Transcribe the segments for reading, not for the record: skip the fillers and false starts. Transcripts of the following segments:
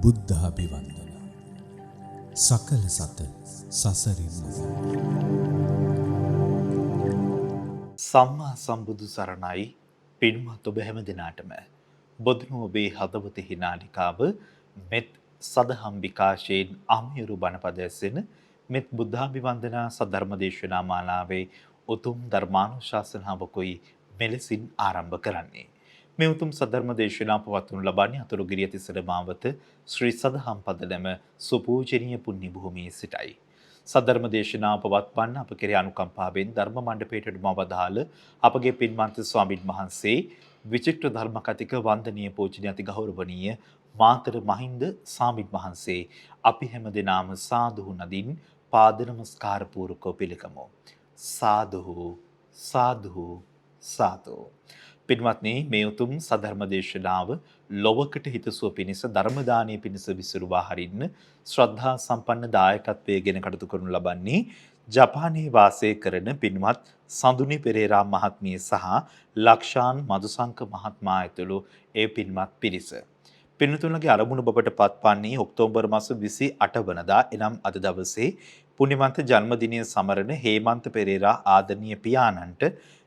බුද්ධාභිවන්දන. සකල සත සසරින් මුදා. සම්මා සම්බුදු සරණයි. පින්වත් ඔබ හැම දිනාටම බොදුනු ඔබේ හදවතෙහි නාලිකාව මෙත් සදහම් විකාශයෙන් අමියුරු බණපද ඇසෙන මෙත් බුද්ධාභිවන්දනා සද්ධර්ම දේශනා මාලාවේ උතුම් ධර්මානුශාසනාවකුයි මෙලෙසින් ආරම්භ කරන්නේ. මේ උතුම් සද්ධර්ම දේශනා පවත්වනු ලබන්නේ අතුරුගිරිය තිසර මාවත ශ්‍රී සදහම් පදනම සුපූජනීය පුණ්‍ය භූමියේ සිටයි. සද්ධර්ම දේශනාව පවත්වන්න අප කෙරෙහි අනුකම්පාවෙන් ධර්ම මණ්ඩපයට වැඩම වදාළ අපගේ පින්වන්ත ස්වාමීන් වහන්සේ විචිත්‍ර ධර්ම කතික වන්දනීය පූජනීය අති ගෞරවනීය මාතර මහින්ද ස්වාමීන් වහන්සේ අපි හැම දෙනාම සාදුහු නදින් පාද නමස්කාර පූර්වකව පිළිගමු. සාදුහු සාදුහු සාදු. පින්වත්නි, මේ උතුම් සද්ධර්ම දේශනාව ලොවකට හිතසුව පිණිස ධර්ම දානය පිණිස විසිරුවා හරින්න ශ්‍රද්ධා සම්පන්න දායකත්වයේ ගෙන කටයුතු කරනු ලබන්නේ ජපානයේ වාසය කරන පින්වත් සඳුනි පෙරේරා මහත්මිය සහ ලක්ෂාන් මදුසංක මහත්මයා ඇතුළු ඒ පින්වත් පිරිස. පින්තුන්ලගේ අරමුණු බවට පත්වන්නේ ඔක්තෝබර් මාස 28 වනදා, එනම් අද දවසේ පුණ්‍යවන්ත ජන්මදිනය සමරන හේමන්ත පෙරේරා ආදරණීය පියාණන්ට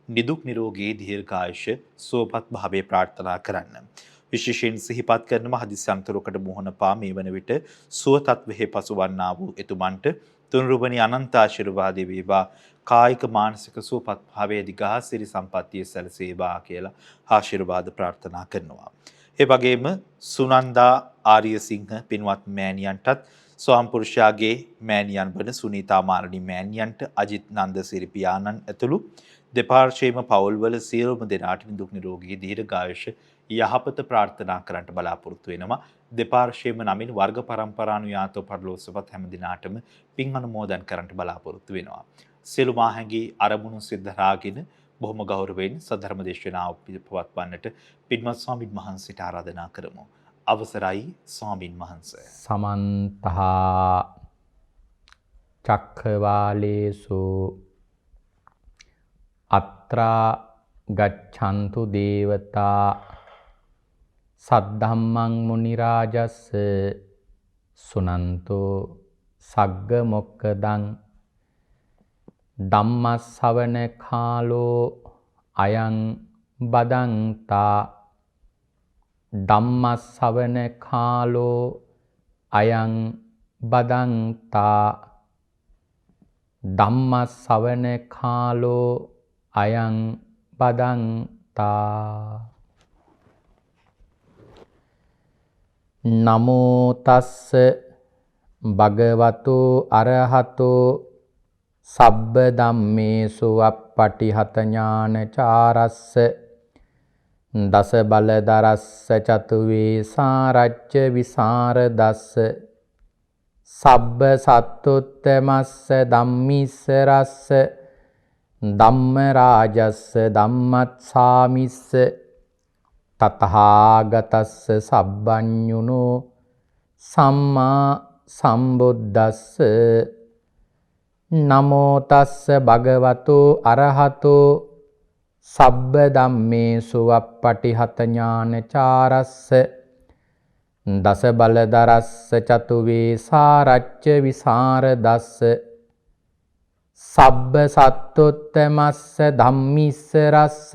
නිදුක් නිරෝගී දීර්ඝායුෂ සුවපත් භාවය ප්‍රාර්ථනා කරන්න. විශේෂයෙන් සිහිපත් කරනම හදිසි අනතුරකට මුහුණ පා මේ වන විට සුව තත්ත්වයෙහි පසුවන්නා වූ එතුමන්ට තුන්රුවනි අනන්ත ආශිර්වාද වේවා, කායික මානසික සුවපත් භාවයේ දිගාසිරි සම්පන්නිය සැලසේවා කියලා ආශිර්වාද ප්‍රාර්ථනා කරනවා. ඒ වගේම සුනන්දා ආර්යසිංහ පින්වත් මෑණියන්ටත් ස්වාම පුරුෂයාගේ මෑණියන් වන සුනීතා මාරණි මෑණියන්ට, අජිත් නන්දසිරි පියාණන් ඇතුළු දෙපාර්ශ්වයේම පවුල්වල සියලුම දෙනාට නිදුක් නිරෝගී දීර්ඝායුෂ යහපත ප්‍රාර්ථනා කරන්නට බලාපොරොත්තු වෙනවා. දෙපාර්ශ්වයේම නමින් වර්ග පරම්පරානුයාතව පරලෝසපත් හැම දිනාටම පින් අනුමෝදන් කරන්නට බලාපොරොත්තු වෙනවා. සියලු මාහැඟි අරමුණු සිද්ධ රාගෙන බොහොම ගෞරවයෙන් සද්ධර්ම දේශනාව පවත්වන්නට පින්වත් ස්වාමීන් වහන්සේට ආරාධනා කරමු. අවසරයි ස්වාමීන් වහන්සේ. සමන්ත චක්ඛවාලේසු අත්‍රා ගච්ඡන්තු දේවතා සද්ධම්මං මුනි රාජස්ස සුනන්තෝ සග්ග මොක්කදං ධම්මස්සවන කාලෝ අයං බදන්තා ධම්මස්සවන කාලෝ අයං බදන්තා ධම්මස්සවන කාලෝ අයං බදන්තා. නමෝ තස්ස භගවතු අරහතෝ සබ්බ ධම්මේසු අප්පටිහත ඥානචාරස්ස දස බලදරස්ස චතු වේසාරච්ච විසරදස්ස සබ්බ සත්තුත්තමස්ස ධම්මිස්ස රස්ස ධම්ම රාජස්ස ධම්මත්සාමිස්ස තථාගතස්ස සබ්බඤුනෝ සම්මා සම්බුද්දස්ස. නමෝ තස්ස භගවතු අරහතෝ සබ්බ ධම්මේසු අප්පටිහත ඥානචාරස්ස දස බලදරස්ස චතු වේසාරච්ච විසරදස්ස සබ්බ සත්තුත්තමස්ස ධම්මිස්ස රස්ස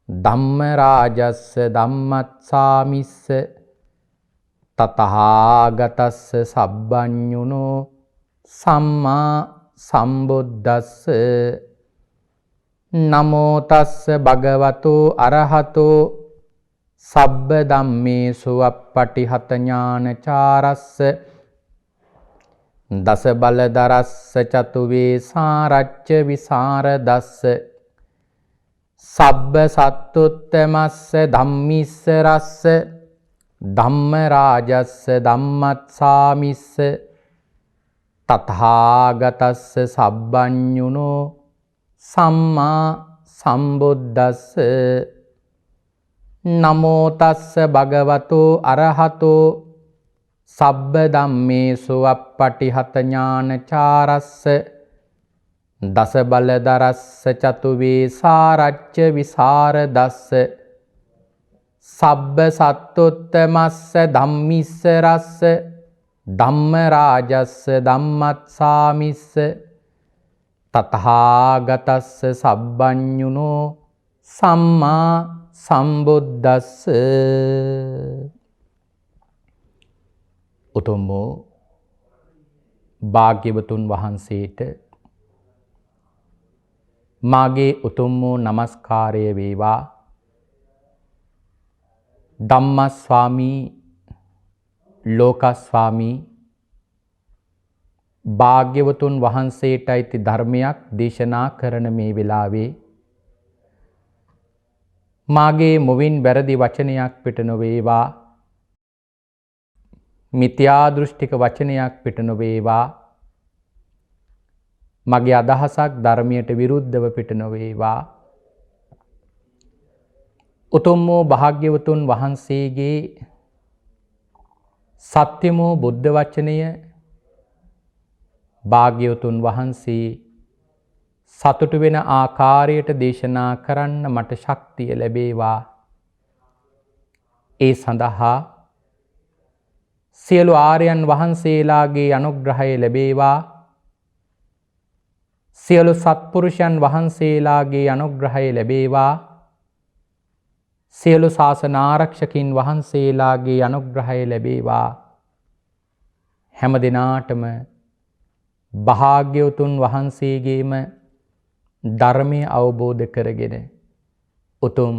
ධම්ම රාජස්ස ධම්මත්සාමිස්ස තථාගතස්ස සබ්බඤුනෝ සම්මා සම්බුද්දස්ස. නමෝ තස්ස භගවතු අරහතෝ සබ්බ ධම්මේසු අප්පටිහත ඥානචාරස්ස දස බලදරස්ස චතු වේසාරච්ච විසරදස්ස සබ්බ සත්තුත්තමස්ස ධම්මිස්ස රස්ස ධම්ම රාජස්ස ධම්මත්සාමිස්ස තථාගතස්ස සබ්බඤුනෝ සම්මා සම්බුද්දස්ස. නමෝ තස්ස භගවතු අරහතෝ සබ්බ ධම්මේසු අප්පටිහත ඥානචාරස්ස දස බලදරස්ස චතු වේසාරච්ච විසරදස්ස සබ්බ සත්තුත්තමස්ස ධම්මිස්ස රස්ස ධම්ම රාජස්ස ධම්මත්සාමිස්ස තථාගතස්ස සබ්බඤුනෝ සම්මා සම්බුද්දස්ස. උතුම් වූ භාග්‍යවතුන් වහන්සේට මාගේ උතුම් වූ නමස්කාරය වේවා. ධම්මස්වාමී ලෝකස්වාමී භාග්‍යවතුන් වහන්සේට අයිති ධර්මයක් දේශනා කරන මේ වෙලාවේ මාගේ මුවින් වැරදි වචනයක් පිට නොවේවා, මිත්‍යා දෘෂ්ටික වචනයක් පිට නොවේවා, මගේ අදහසක් ධර්මයට විරුද්ධව පිට නොවේවා. උතුම් වූ භාග්‍යවතුන් වහන්සේගේ සත්‍යම වූ බුද්ධ වචනය භාග්‍යවතුන් වහන්සේ සතුටු වෙන ආකාරයට දේශනා කරන්න මට ශක්තිය ලැබේවා. ඒ සඳහා සියලු ආර්යයන් වහන්සේලාගේ අනුග්‍රහය ලැබේවා. සියලු සත්පුරුෂයන් වහන්සේලාගේ අනුග්‍රහය ලැබේවා. සියලු ශාසන ආරක්ෂකින් වහන්සේලාගේ අනුග්‍රහය ලැබේවා. හැම දිනාටම භාග්‍යවතුන් වහන්සේගේම ධර්මය අවබෝධ කරගෙන උතුම්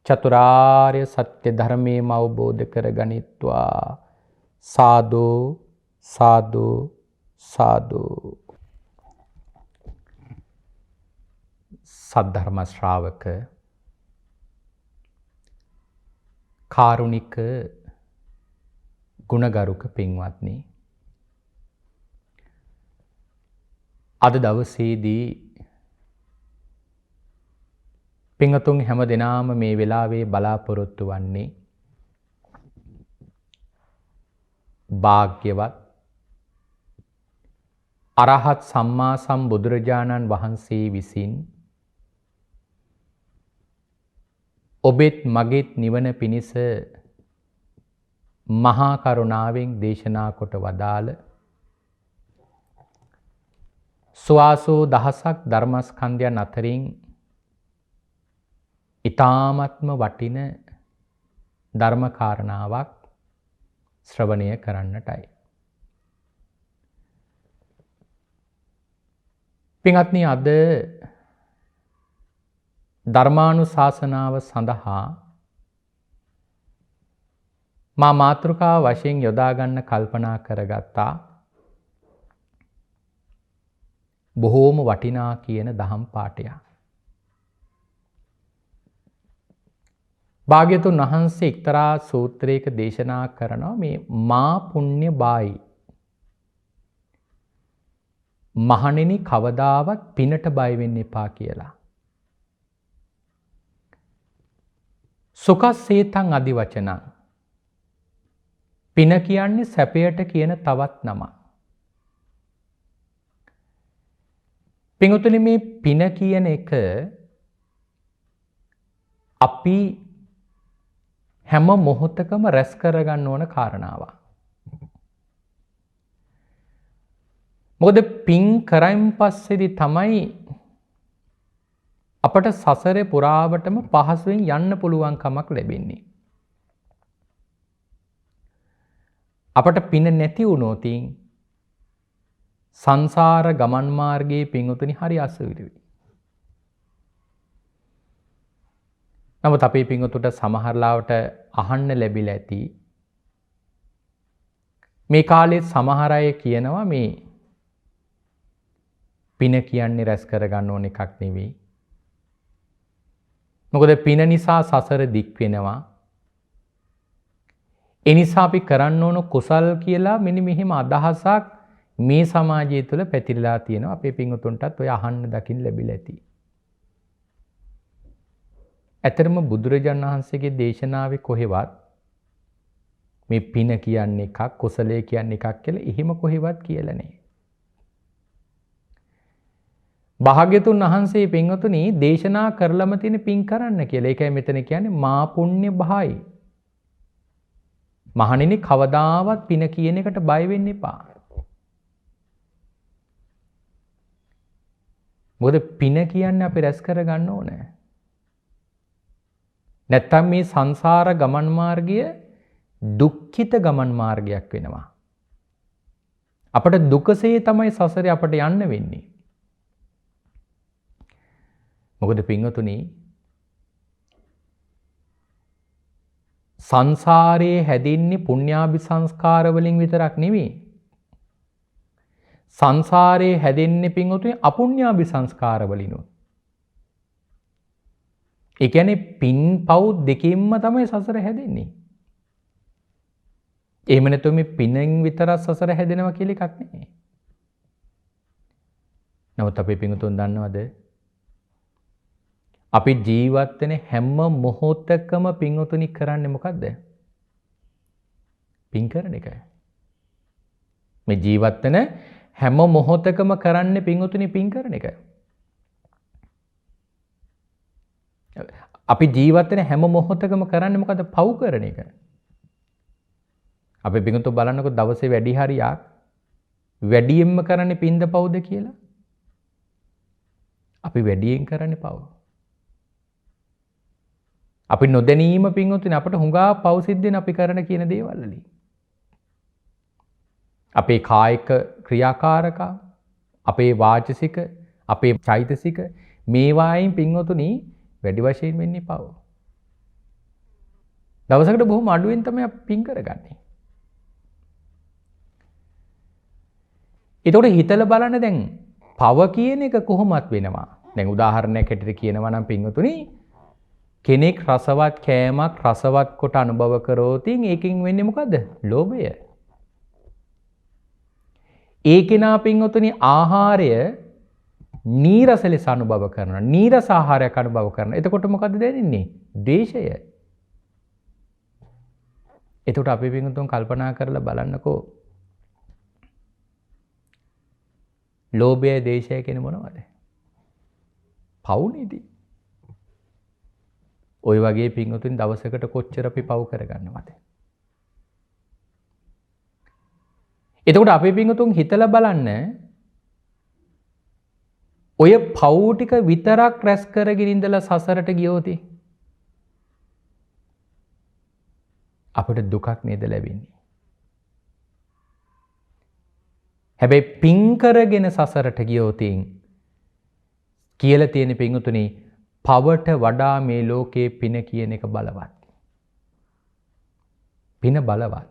චතුරාර්ය සත්‍ය ධර්මයම අවබෝධ කරගනිත්වා. සාදු සාදු සාදු. සද්ධර්ම ශ්‍රාවක කාරුණික ගුණගරුක පින්වත්නි, අද දවසේදී පින්වතුන් හැම දෙනාම මේ වෙලාවේ බලාපොරොත්තු වන්නේ භාග්‍යවත් අරහත් සම්මා සම්බුදුරජාණන් වහන්සේ විසින් ඔබෙත් මගෙත් නිවන පිණිස මහා කරුණාවෙන් දේශනා කොට වදාළ සුවාසෝ දහසක් ධර්මස්කන්ධයන් අතරින් ඊ타මත්ම වටින ධර්ම කාරණාවක් ශ්‍රවණය කරන්නටයි. පින්වත්නි, අද ධර්මානුශාසනාව සඳහා මා මාතෘකාව වශයෙන් යොදා ගන්න කල්පනා කරගත්තා බොහෝම වටිනා කියන දහම් පාඨයක්. භාග්‍යවතුන් වහන්සේ එක්තරා සූත්‍රයක දේශනා කරනවා මේ මා පුණ්‍ය බායි, මහණෙනි කවදාවත් පිනට බය වෙන්න එපා කියලා. සුඛස්සේතං අදිවචනං, පින කියන්නේ සැපයට කියන තවත් නමක්. පින්වතුනි, මේ පින කියන එක අපි හැම මොහොතකම රැස් කරගන්න ඕන කාරණාවක්. මොකද පින් කරයින් පස්සේදී තමයි අපට සසරේ පුරාවටම පහසුවෙන් යන්න පුළුවන්කමක් ලැබෙන්නේ. අපට පින නැති වුණොත් සංසාර ගමන් මාර්ගයේ පින්වතුනි හරි අසීරුයි. නමුත් අපේ පින්වතුන්ට සමහර ලාවට අහන්න ලැබිලා ඇති මේ කාලේ සමහර අය කියනවා මේ පින කියන්නේ රැස් කරගන්න ඕන එකක් නෙවෙයි. මොකද පින නිසා සසර දික් වෙනවා. ඒ නිසා අපි කරන්න ඕන කුසල් කියලා මෙන්න මෙහෙම අදහසක් මේ සමාජය තුළ පැතිරලා තියෙනවා. අපේ පින්වතුන්ටත් ඔය අහන්න දකින්න ලැබිලා ඇති. ඇත්තටම බුදුරජාණන් වහන්සේගේ දේශනාවේ කොහෙවත් මේ පින කියන්නේ එකක් කුසලය කියන්නේ එකක් කියලා එහෙම කොහෙවත් කියලා නෑ. භාග්‍යතුන් වහන්සේ පින්වතුනි දේශනා කරලම තියෙන පින් කරන්න කියලා. ඒකයි මෙතන කියන්නේ මා පුණ්‍ය භායි. මහණෙනි කවදාවත් පින කියන එකට බය වෙන්න එපා. මොකද පින කියන්නේ අපි රැස් කරගන්න ඕනේ. නැත්තම් මේ සංසාර ගමන් මාර්ගය දුක්ඛිත ගමන් මාර්ගයක් වෙනවා. අපට දුකසේ තමයි සසරේ අපට යන්න වෙන්නේ. මොකද පින්වතුනි සංසාරයේ හැදින්නේ පුණ්‍යාභි සංස්කාර වලින් විතරක් නෙවෙයි. සංසාරයේ හැදෙන්නේ පින්වතුනි අපුණ්‍යාභි සංස්කාර වලිනුත්. ඒ කියන්නේ පින් පව් දෙකින්ම තමයි සසර හැදෙන්නේ. එහෙම නැතුව මේ පිනෙන් විතරක් සසර හැදෙනවා කියලා එකක් නෙමෙයි. නමුත් අපේ පින්වතුන් දන්නවද? අපි ජීවත් වෙන හැම මොහොතකම පින්වතුනි කරන්නේ මොකද්ද? පින් කරන එක. මේ ජීවත් වෙන හැම මොහොතකම කරන්නේ පින්වතුනි පින් කරන එක. අපි ජීවත් වෙන හැම මොහොතකම කරන්නේ මොකද්ද? පව් කරන එක. අපි පින්වතුන් බලන්නකො දවසේ වැඩි හරියක් වැඩියෙන්ම කරන්නේ පින්ද පව්ද කියලා? අපි වැඩියෙන් කරන්නේ පව්. අපි නොදැනීම පින්වතුනි අපට හුඟා පව් සිද්ධ වෙන අපි කරන කියන දේවල් වලින්. අපේ කායික ක්‍රියාකාරකම්, අපේ වාචසික, අපේ චෛතසික මේවායින් පින්වතුනි වැඩි වශයෙන් වෙන්නේ පව්. දවසකට බොහොම අඩුවෙන් තමයි අපි පින් කරගන්නේ. එතකොට හිතලා බලන්න දැන් පව කියන එක කොහොමත් වෙනවා. දැන් උදාහරණයක් හැටියට කියනවා නම් පින්වතුනි කෙනෙක් රසවත් කෑමක් රසවත් කොට අනුභව කරෝතින් ඒකෙන් වෙන්නේ මොකද්ද? ලෝභය. ඒ කෙනා පින්වතුනි ආහාරය නීරස ලෙස අනුභව කරනවා. නීරස ආහාරයක් අනුභව කරනවා. එතකොට මොකද්ද දැනෙන්නේ? ද්වේෂය. එතකොට අපි පින්වතුන් කල්පනා කරලා බලන්නකෝ ලෝභය ද්වේෂය කියන්නේ මොනවද? පව් නේද? ඔය වගේ පින්වතුන් දවසකට කොච්චර අපි පව් කරගන්නවද? එතකොට අපේ පින්වතුන් හිතලා බලන්න ඔය පව් ටික විතරක් රැස් කරගෙන ඉඳලා සසරට ගියොත් අපිට දුකක් නේද ලැබෙන්නේ? හැබැයි පින් කරගෙන සසරට ගියොත් කියලා තියෙන පින්වතුනි පවට වඩා මේ ලෝකේ පින කියන එක බලවත්. පින බලවත්.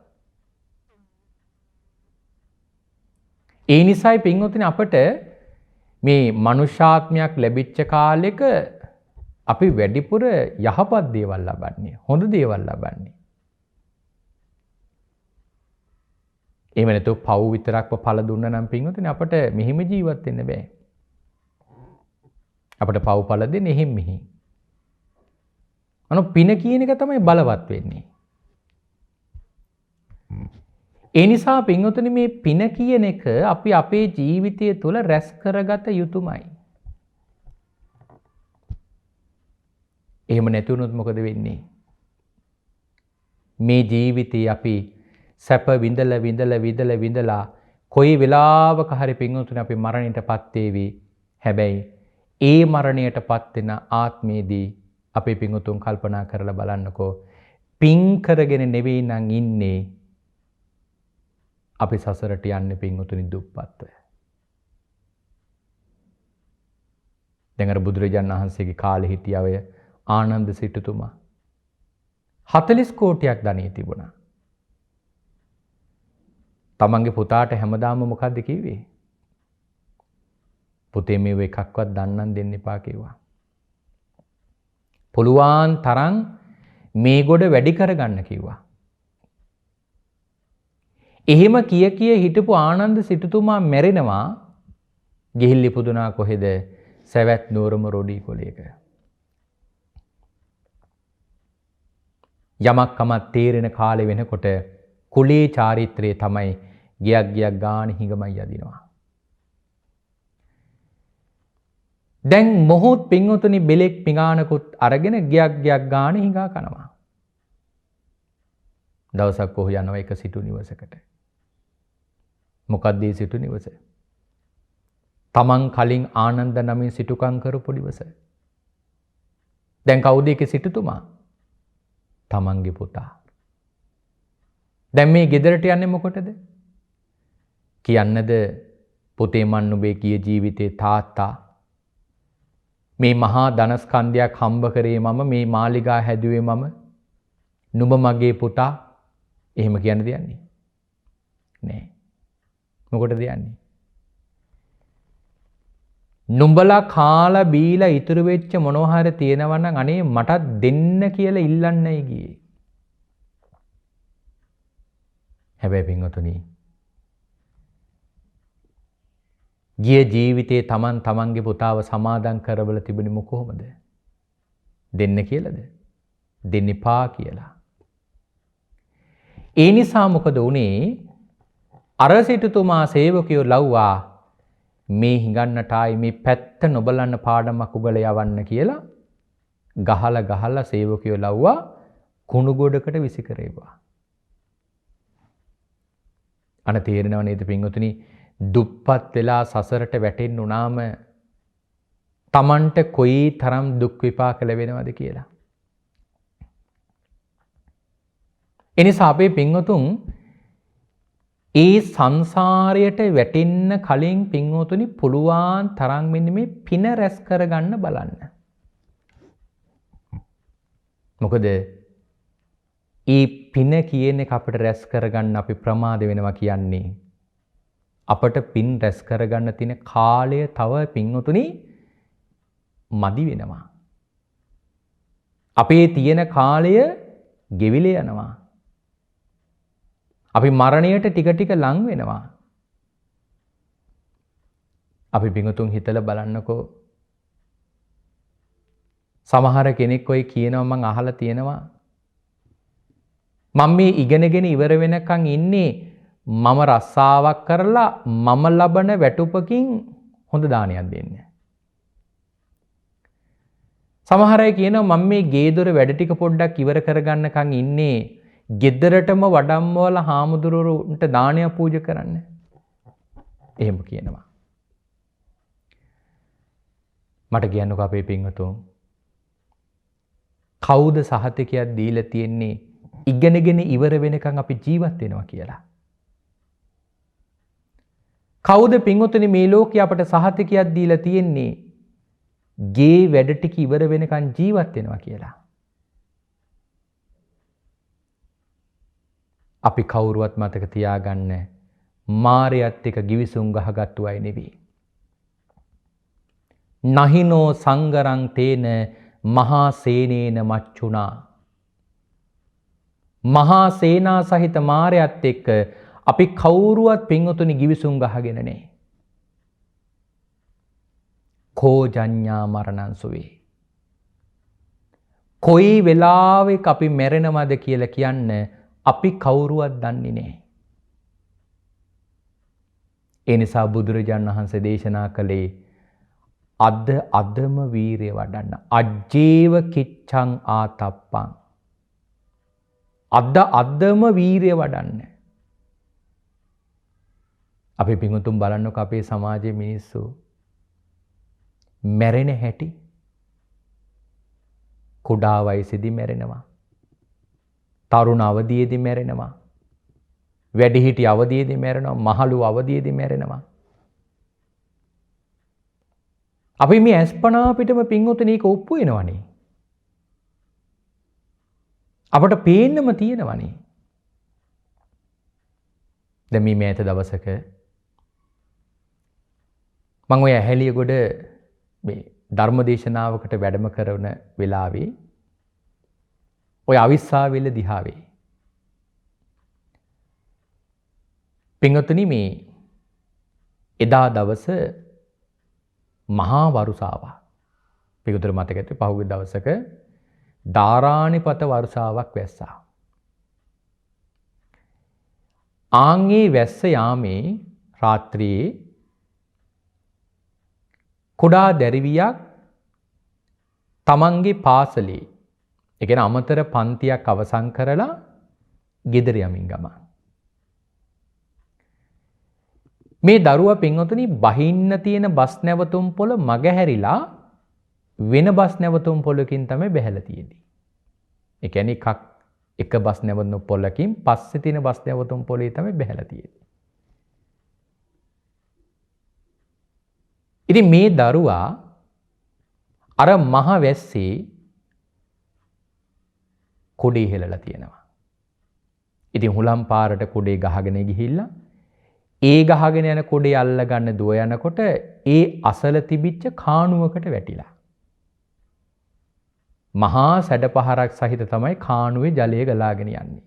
ඒ නිසායි පින්වතුනි අපට මේ මනුෂ්‍යාත්මයක් ලැබිච්ච කාලෙක අපි වැඩිපුර යහපත් දේවල් ලබන්නේ, හොඳ දේවල් ලබන්නේ. එහෙම නැතුව පව් විතරක්ම ඵල දුන්නා නම් පින්වතුනි අපට මෙහිම ජීවත් වෙන්න බෑ. අපට පව් ඵල දෙන්නේ එහෙම් මෙහි. අනු පින කියන එක තමයි බලවත් වෙන්නේ. ඒ නිසා පින්වතුනි මේ පින කියන එක අපි අපේ ජීවිතය තුළ රැස් කරගත යුතුමයි. එහෙම නැති වුණොත් මොකද වෙන්නේ? මේ ජීවිතේ අපි සැප විඳලා විඳලා විඳලා විඳලා කොයි වෙලාවක හරි පින්වතුනි අපි මරණයටපත් වේවි. හැබැයි ඒ මරණයටපත් වෙන ආත්මයේදී අපේ පින්වතුන් කල්පනා කරලා බලන්නකෝ පින් කරගෙන නෙවෙයි නම් ඉන්නේ අපි සසරට යන්නේ පින්වතුනි දුප්පත්ව. දැන් අර බුදුරජාණන් වහන්සේගේ කාලේ හිටිය අය ආනන්ද සිටුතුමා 40 කෝටියක් ධනෙ තිබුණා. තමන්ගේ පුතාට හැමදාම මොකද්ද කිව්වේ? පුතේ මේව එකක්වත් දන්නන් දෙන්න එපා කිව්වා. පුළුවන් තරම් මේ ගොඩ වැඩි කරගන්න කිව්වා. එහෙම කිය කිය හිටපු ආනන්ද සිටුතුමා මැරෙනවා. ගිහිල් ඉපදුනා කොහෙද? සවැත් නුවරම රොඩි කොළයක. යමක් කමක් තේරෙන කාලේ වෙනකොට කුලේ චාරිත්‍රයේ තමයි ගියක් ගියක් ගාන හිඟමයි යදිනවා. දැන් මොහොත් පින්වතුනි බෙලෙක් පිඟානකුත් අරගෙන ගියක් ගියක් ගානේ හිඟා කනවා. දවසක් ඔහු යනවා එක සිටු නිවසකට. මොකක්ද ඒ සිටු නිවස? තමන් කලින් ආනන්ද නමින් සිටුකම් කරපු නිවස. දැන් කවුද ඒකේ සිටුතුමා? තමන්ගේ පුතා. දැන් මේ ගෙදරට යන්නේ මොකටද? කියන්නද පුතේ මන් නුඹේ ගිය ජීවිතේ තාත්තා මේ මහා ධනස්කන්ධයක් හම්බ කරේ මම, මේ මාලිගා හැදුවේ මම, නුඹ මගේ පුතා, එහෙම කියන්න දෙන්නේ නෑ. මොකටද යන්නේ? නුඹලා කාලා බීලා ඉතුරු වෙච්ච මොනවා හරි තියෙනවා නම් අනේ මටත් දෙන්න කියලා ඉල්ලන්නයි ගියේ. හැබැයි පින්වතුනි, ගිය ජීවිතේ තමන් තමන්ගේ පුතාව සමාදන් කරවල තිබුණේ කොහොමද? දෙන්න කියලාද? දෙන්න එපා කියලා. ඒ නිසා මොකද වුනේ? අර සිටුතුමා සේවකයෝ ලව්වා මේ හිඟන්නට ආයි මේ පැත්ත නොබලන්න පාඩමක් උගල යවන්න කියලා ගහලා ගහලා සේවකයෝ ලව්වා කුණු ගොඩකට විසි කරේවා. අන තේරෙනව නේද පින්වතුනි, දුප්පත් වෙලා සසරට වැටෙන්න උනාම තමන්ට කොයි තරම් දුක් විපාක ලැබෙනවද කියලා. එනිසා අපේ පින්වතුන් ඒ සංසාරයට වැටෙන්න කලින් පින්වතුනි පුළුවන් තරම් මෙන්න මේ පින රැස් කරගන්න බලන්න. මොකද ඒ පින කියන එක අපිට රැස් කරගන්න අපි ප්‍රමාද වෙනවා කියන්නේ අපට පින් රැස් කරගන්න තියෙන කාලය තව පින්වතුනි මදි වෙනවා. අපේ තියෙන කාලය ගෙවිලා යනවා. අපි මරණයට ටික ටික ලං වෙනවා. අපි පින්වතුන් හිතලා බලන්නකෝ, සමහර කෙනෙක් ඔය කියනවා මං අහලා තියෙනවා, මම මේ ඉගෙනගෙන ඉවර වෙනකන් ඉන්නේ මම රස්සාවක් කරලා මම ලබන වැටුපකින් හොඳ දානයක් දෙන්න. සමහර අය කියනවා මම මේ ගේ දොර වැඩ ටික පොඩ්ඩක් ඉවර කරගන්නකන් ඉන්නේ ගෙදරටම වඩම්මවල හාමුදුරුවන්ට දානය පූජා කරන්න. එහෙම කියනවා. මට කියන්නකෝ අපේ පින්වතුන්, කවුද සහතිකයක් දීලා තියෙන්නේ ඉගෙනගෙන ඉවර වෙනකන් අපි ජීවත් වෙනවා කියලා? කවුද පින්වතුනි මේ ලෝකේ අපට සහතිකයක් දීලා තියෙන්නේ ගේ වැඩ ටික ඉවර වෙනකන් ජීවත් වෙනවා කියලා? අපි කවුරුවත් මතක තියාගන්න මාරයත් එක්ක ගිවිසුම් ගහගත්තු අය නෙවෙයි. නහිනෝ සංගරං තේන මහා සේනේන මච්චුනා. මහා සේනා සහිත මාරයත් එක්ක අපි කවුරුවත් පින්වතුනි ගිවිසුම් ගහගෙන නෑ. කෝ ජඤ්ඤා මරණං සුවේ. කොයි වෙලාවෙක අපි මැරෙනවද කියලා කියන්න අපි කවුරුවත් දන්නේ නෑ. ඒ නිසා බුදුරජාණන් වහන්සේ දේශනා කළේ අද අදම වීරිය වඩන්න. අජ්ජේව කිච්ඡං ආතප්පං. අද අදම වීරිය වඩන්න. අපි පින්වතුන් බලන්නකො අපේ සමාජයේ මිනිස්සු මැරෙන හැටි. කුඩා වයසේදී මැරෙනවා. තරුණ අවදියේදී මැරෙනවා. වැඩිහිටි අවදියේදී මැරෙනවා. මහලු අවදියේදී මැරෙනවා. අපි මේ අස්පනා පිටම පින්වතුනි ඒක ඔප්පු වෙනවනේ. අපට පේන්නම තියෙනවනේ. දැන් මේ මෑත දවසක මං ඔය ඇහැලියගොඩ මේ ධර්මදේශනාවකට වැඩම කරන වෙලාවේ ඔය අවිස්සාවෙල දිහාවේ පින්වතුනි මේ එදා දවස මහා වරුසාවක්. පිටුතර මතක ඇති පහුගිය දවසක ධාරානිපත වර්ෂාවක් වැස්සා. ආන්ගේ වැස්ස යාමේ රාත්‍රියේ කුඩා දැරිවියක් තමන්ගේ පාසලේ, ඒ කියන්නේ අමතර පන්තියක් අවසන් කරලා ගෙදර යමින් ගමන්. මේ දරුවා පින්වතුනි බහින්න තියෙන බස් නැවතුම් පොළ මගහැරිලා වෙන බස් නැවතුම් පොළකින් තමයි බැහැලා තියෙන්නේ. ඒ කියන්නේ එක බස් නැවතුම් පොළකින් පස්සේ තියෙන බස් නැවතුම් පොළේ තමයි බැහැලා තියෙන්නේ. ඉතින් මේ දරුවා අර මහ වැස්සේ කොඩේ හෙලලා තියෙනවා. ඉතින් හුලම් පාරට කොඩේ ගහගෙන ගිහිල්ලා ඒ ගහගෙන යන කොඩේ අල්ල ගන්න දුව යනකොට ඒ අසල තිබිච්ච කාණුවකට වැටිලා. මහා සැඩ පහරක් සහිත තමයි කාණුවේ ජලය ගලාගෙන යන්නේ.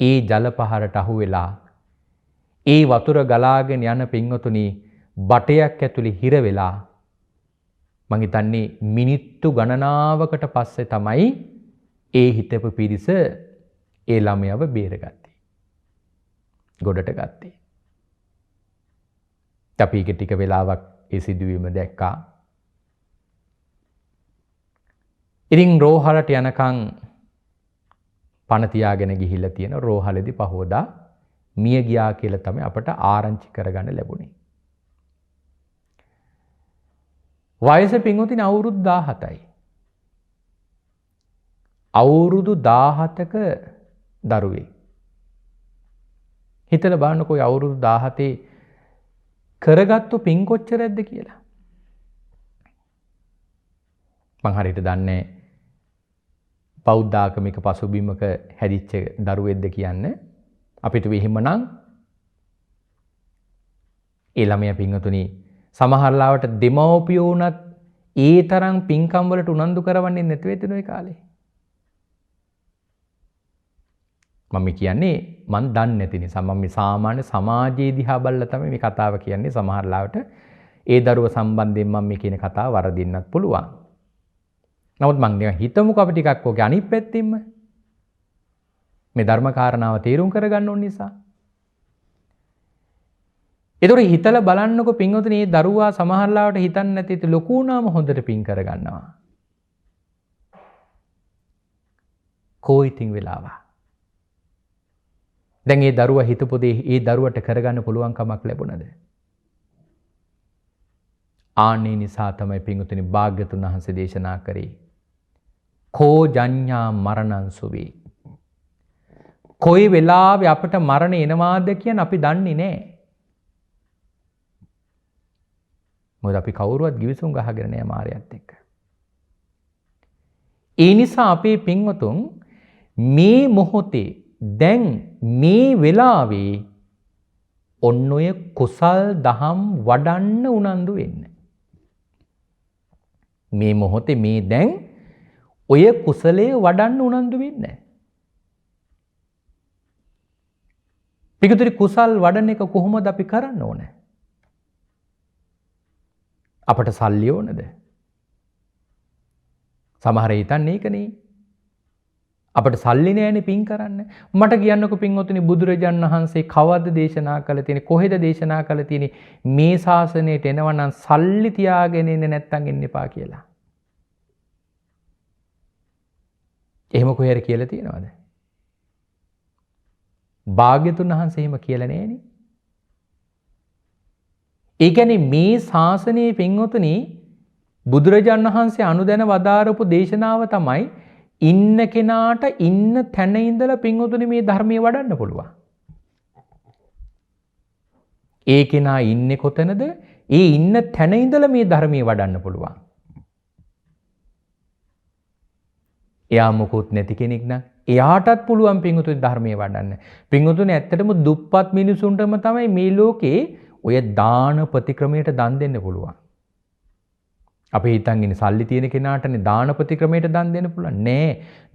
ඒ ජල පහරට අහු වෙලා ඒ වතුර ගලාගෙන යන පින්වතුනි බටයක් ඇතුලේ හිර වෙලා මං හිතන්නේ මිනිත්තු ගණනාවකට පස්සේ තමයි ඒ හිටපු පිරිස ඒ ළමයාව බේරගත්තේ. ගොඩට ගත්තේ. අපි ඒක ටික වෙලාවක් ඒ සිදුවීම දැක්කා. ඉතින් රෝහලට යනකම් පණ තියාගෙන ගිහිල්ලා තියෙන රෝහලේදී පහවදා මිය ගියා කියලා තමයි අපට ආරංචි කරගන්න ලැබුණේ. වයස පින්වතුනි අවුරුදු 17යි. අවුරුදු 17ක දරුවෙක්. හිතලා බලන්නකෝ ඔය අවුරුදු 17 කරගත්තු පින් කොච්චරද කියලා. මං හරියට දන්නේ බෞද්ධ ආගමික පසුබිමක හැදිච්ච දරුවෙක්ද කියන්න. අපිට එහෙමනම් ඒ ළමයා පින්වතුනි සමහර ලාවට දෙමව්පියෝ වුණත් ඒ තරම් පින්කම් වලට උනන්දු කරවන්නේ නැතුව ඇතින ඔය කාලේ. මම කියන්නේ මං දන්නේ නැති නිසා මම මේ සාමාන්‍ය සමාජයේ දිහා බලලා තමයි මේ කතාව කියන්නේ. සමහර ලාවට ඒ දරුව සම්බන්ධයෙන් මම මේ කියන කතාව වරදින්නත් පුළුවන්. නමුත් මං නිකන් හිතමුකෝ අපි ටිකක් ඔගේ අනිත් පැත්තෙන්ම මේ ධර්ම කාරණාව තේරුම් කරගන්න ඕන නිසා. ඒතොර හිතලා බලන්නකෝ පින්වතුනි, මේ දරුවා සමහර ලාවට හිතන්නේ නැති ඉතින් ලොකු වුණාම හොඳට පින් කරගන්නවා. කෝ ඉතින් වෙලාව. දැන් ඒ දරුවා හිතපු දේ ඒ දරුවට කරගන්න පුළුවන් කමක් ලැබුණද? ආන්නේ නිසා තමයි පින්වතුනි භාග්‍යතුන් වහන්සේ දේශනා කරේ කෝ ජඤ්ඤා මරණං සුවේ. කොයි වෙලාවෙ අපට මරණ එනවාද කියන අපි දන්නේ නෑ. මොකද අපි කවුරුවත් ගිවිසුම් ගහගෙන නෑ මාරයත් එක්ක. ඒ නිසා අපේ පින්වතුන් මේ මොහොතේ දැන් මේ වෙලාවේ ඔන්න ඔය කුසල් දහම් වඩන්න උනන්දු වෙන්න. මේ මොහොතේ මේ දැන් ඔය කුසලයේ වඩන්න උනන්දු වෙන්න. පිටුතරි කුසල් වඩන එක කොහොමද අපි කරන්න ඕන? අපට සල්ලි ඕනද? සමහර අය හිතන්නේ ඒකනේ. අපට සල්ලි නෑනේ පින් කරන්න. මට කියන්නකෝ පින්වතුනි, බුදුරජාණන් වහන්සේ කවද්ද දේශනා කළ තියෙන්නේ? කොහෙද දේශනා කළ තියෙන්නේ? මේ ශාසනයට එනවා නම් සල්ලි තියාගෙන එන්නේ නැත්තම් එන්න එපා කියලා. එහෙම කොහේ හරි කියලා තියෙනවද? භාග්‍යතුන් වහන්සේ එහෙම කියලා නෑනේ. ඒ කියන්නේ මේ ශාසනයේ පින්වතුනි බුදුරජාණන් වහන්සේ අනුදැන වදාරපු දේශනාව තමයි ඉන්න කෙනාට ඉන්න තැන ඉඳලා පින්වතුනි මේ ධර්මයේ වඩන්න පුළුවන්. ඒ කෙනා ඉන්නේ කොතනද? ඒ ඉන්න තැන ඉඳලා මේ ධර්මයේ වඩන්න පුළුවන්. එයා මොකොත් නැති කෙනෙක් නම් එයාටත් පුළුවන් පින්වතුනි ධර්මයේ වඩන්න. පින්වතුනි ඇත්තටම දුප්පත් මිනිසුන්ටම තමයි මේ ලෝකේ ඔය දාන ප්‍රතික්‍රමයට දන් දෙන්න පුළුවන්. අපි හිතන් ඉන්නේ සල්ලි තියෙන කෙනාටනේ දාන ප්‍රතික්‍රමයට දන් දෙන්න පුළුවන්. නෑ,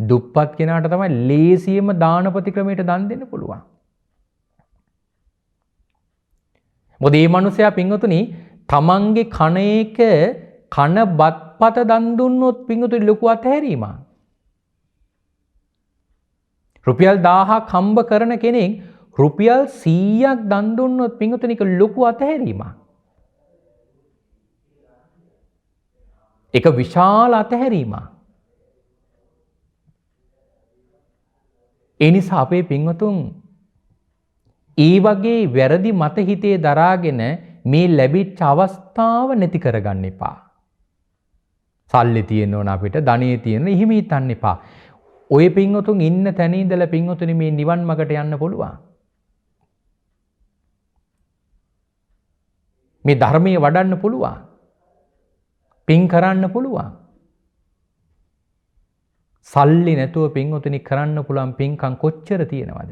දුප්පත් කෙනාට තමයි ලේසියෙම දාන ප්‍රතික්‍රමයට දන් දෙන්න පුළුවන්. මොකද මේ මිනිසයා පින්වතුනි තමන්ගේ කන එක කන බත්පත දන් දුන්නොත් පින්වතුනි ලොකු අතහැරීමක්. රුපියල් 1000ක් හම්බ කරන කෙනෙක් රුපියල් 100ක් දන් දුන්නොත් පින්වතුනි ඒක ලොකු අතහැරීමක්. ඒක විශාල අතහැරීමක්. ඒ නිසා අපේ පින්වතුන් ඒ වගේ වැරදි මත හිතේ දරාගෙන මේ ලැබිච්ච අවස්ථාව නැති කරගන්න එපා. සල්ලි තියෙන්න ඕන අපිට, ධනෙ තියෙන්න එහෙම හිතන්න එපා. ඔය පින්වතුන් ඉන්න තැන ඉඳලා පින්වතුනි මේ නිවන් මාර්ගට යන්න පුළුවන්. මේ ධර්මයේ වඩන්න පුළුවන්. පින් කරන්න පුළුවන්. සල්ලි නැතුව පින්වතුනි කරන්න පුළුවන් පින්කම් කොච්චර තියෙනවද?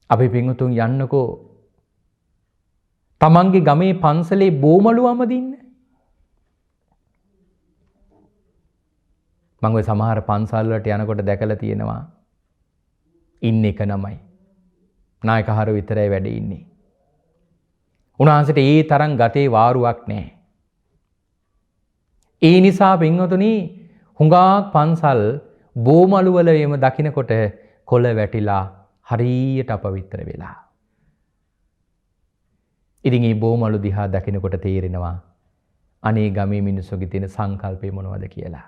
අපි පින්වතුන් යන්නකෝ තමන්ගේ ගමේ පන්සලේ බෝමලු අමදින්න. මම ඔය සමහර පන්සල් වලට යනකොට දැකලා තියෙනවා ඉන්න එක නමයි. නායකහරු විතරයි වැඩ ඉන්නේ. උන්වහන්සේට ඒ තරම් ගතේ වාරුවක් නෑ. ඒ නිසා පින්වතුනි හුඟක් පන්සල් බෝමලු වල එම දකින්නකොට කොළ වැටිලා හරියට අපවිත්‍ර වෙලා. ඉතින් මේ බෝමලු දිහා දකින්නකොට තේරෙනවා අනේ ගමේ මිනිස්සුගේ තියෙන සංකල්පය මොනවද කියලා.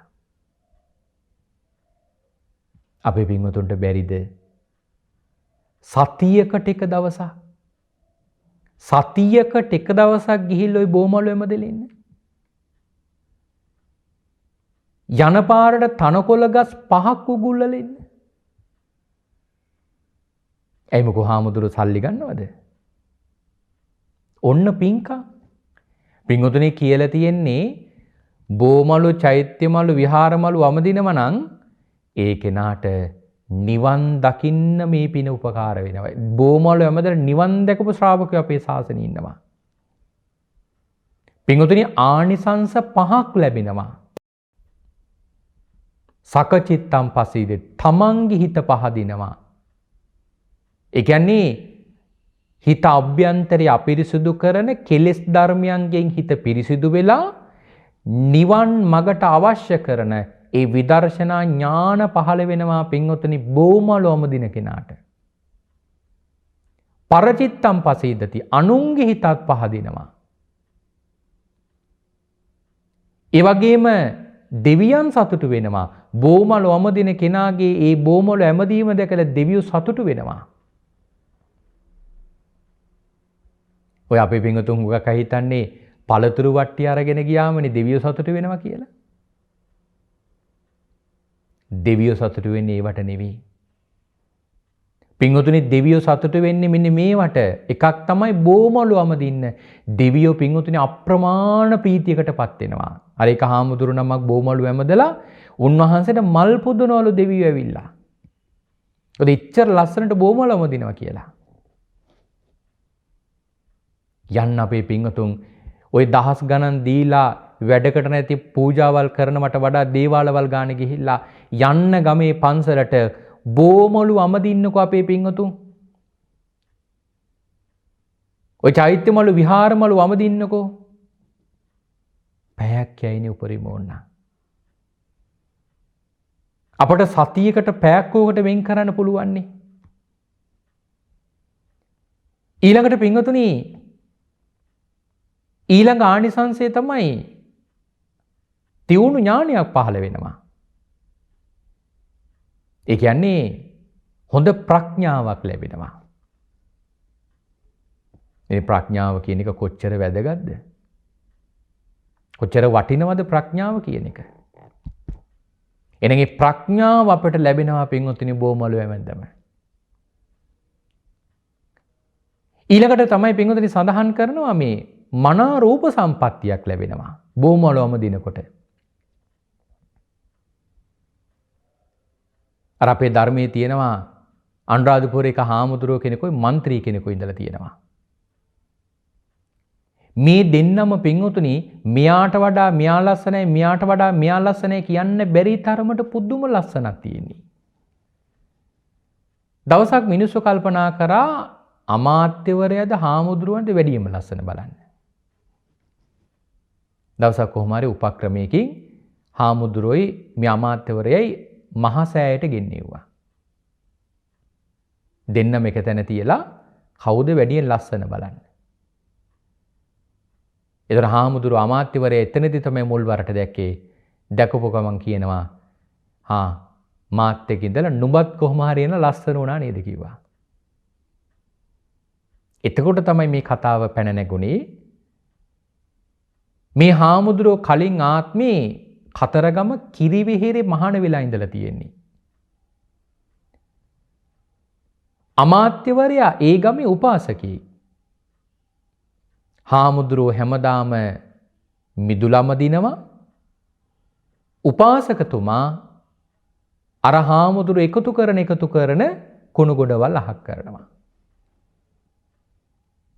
අපේ පින්වතුන්ට බැරිද සතියකට එක දවසක් සතියකට එක දවසක් ගිහිල්ලා ওই බෝමලු එමදෙලා ඉන්න? යන පාරට තනකොළ ගස් පහක් උගුල්ලලා ඉන්න. ඇයි මොකෝ හාමුදුරුවෝ සල්ලි ගන්නවද? ඔන්න පින්කම්. පින්වතුනි කියලා තියෙන්නේ බෝමලු චෛත්‍යමලු විහාරමලු වමදිනව නම් ඒ කෙනාට නිවන් දකින්න මේ පින උපකාර වෙනවා. බෝමලු ඇමදලා නිවන් දැකපු ශ්‍රාවකයෝ අපේ ශාසනයේ ඉන්නවා. පින්වතුනි ආනිසංස පහක් ලැබෙනවා. සකචිත්තම් පසීද තමන්ගේ හිත පහදිනවා. ඒ කියන්නේ හිත අභ්‍යන්තරය අපිරිසුදු කරන කෙලෙස් ධර්මයන්ගෙන් හිත පිරිසිදු වෙලා නිවන් මගට අවශ්‍ය කරන ඒ විදර්ශනා ඥාන පහළ වෙනවා පින්වතුනි බෝමලු අමදින කෙනාට. පරචිත්තම් පසීදති අනුන්ගේ හිතත් පහදිනවා. ඒ වගේම දෙවියන් සතුටු වෙනවා. බෝමලු අමදින කෙනාගේ ඒ බෝමලු ඇමදීම දැකලා දෙවියෝ සතුටු වෙනවා. ඔය අපේ පින්වතුන් හුඟක් අය හිතන්නේ පළතුරු වට්ටි අරගෙන ගියාමනේ දෙවියෝ සතුටු වෙනවා කියලා. දෙවියෝ සතුටු වෙන්නේ ඒවට නෙවෙයි. පින්වතුනි දෙවියෝ සතුටු වෙන්නේ මෙන්න මේවට. එකක් තමයි බෝමලු අමදින්න. දෙවියෝ පින්වතුනි අප්‍රමාණ ප්‍රීතියකටපත් වෙනවා. අර එක හාමුදුරු නමක් බෝමලු ඇමදලා උන්වහන්සේට මල් පුදනවලු දෙවියෝ ඇවිල්ලා. ඔය එච්චර ලස්සනට බෝමලු අමදිනවා කියලා. යන්න අපේ පින්වතුන් ඔය දහස් ගණන් දීලා වැඩකට නැති පූජාවල් කරනවට වඩා දේවාලවල් ගානේ ගිහිල්ලා යන්න ගමේ පන්සලට බෝමලු අමදින්නකෝ අපේ පින්වතුන්. ඔය චෛත්‍යමලු විහාරමලු අමදින්නකෝ. පැයක් යයිනේ උපරිම ඕන්න. අපට සතියකට පැයක් ඕකට වෙන් කරන්න පුළුවන්නේ. ඊළඟට පින්වතුනි ඊළඟ ආනිසංසය තමයි තියුණු ඥානයක් පහළ වෙනවා. ඒ කියන්නේ හොඳ ප්‍රඥාවක් ලැබෙනවා. මේ ප්‍රඥාව කියන එක කොච්චර වැදගත්ද? කොච්චර වටිනවද ප්‍රඥාව කියන එක? එහෙනම් මේ ප්‍රඥාව අපට ලැබෙනවා පින්වතුනි බෝමලු ඇමැද්දම. ඊළඟට තමයි පින්වතුනි සඳහන් කරනවා මේ මනා රූප සම්පත්තියක් ලැබෙනවා බෝමලු අමදිනකොට. අර අපේ ධර්මයේ තියෙනවා අනුරාධපුරේ එක හාමුදුරුවෝ කෙනෙකුයි මන්ත්‍රී කෙනෙකුයි ඉඳලා තියෙනවා. මේ දෙන්නම පින්වතුනි මෙයාට වඩා මෙයා ලස්සනයි මෙයාට වඩා මෙයා ලස්සනයි කියන්න බැරි තරමට පුදුම ලස්සනක් තියෙන්නේ. දවසක් මිනිස්සු කල්පනා කරා අමාත්‍යවරයාද හාමුදුරුවන්ට වැඩියම ලස්සන බලන්න. දවසක් කොහොම හරි උපක්‍රමයකින් හාමුදුරුවෝයි මේ අමාත්‍යවරයයි මහසෑයට ගෙන්නෙව්වා. දෙන්නම එක තැන තියලා කවුද වැඩියෙන් ලස්සන බලන්න. ඒතර හාමුදුරුවෝ අමාත්‍යවරයා එතනදී තමයි මුල් වරට දැක්කේ. දැකපු ගමන් කියනවා, හා මාත් එක්ක ඉඳලා නුඹත් කොහොම හරි එන ලස්සන වුණා නේද කිව්වා. එතකොට තමයි මේ කතාව පැන නැගුණේ. මේ හාමුදුරුවෝ කලින් ආත්මේ කතරගම කිරිවෙහෙරේ මහාන වෙලා ඉඳලා තියෙන්නේ. අමාත්‍යවරයා ඒ ගමේ උපාසකයෙක්. හාමුදුරුවෝ හැමදාම මිදුලම දිනවා. උපාසකතුමා අර හාමුදුරුවෝ එකතු කරන කුණු ගොඩවල් අහක් කරනවා.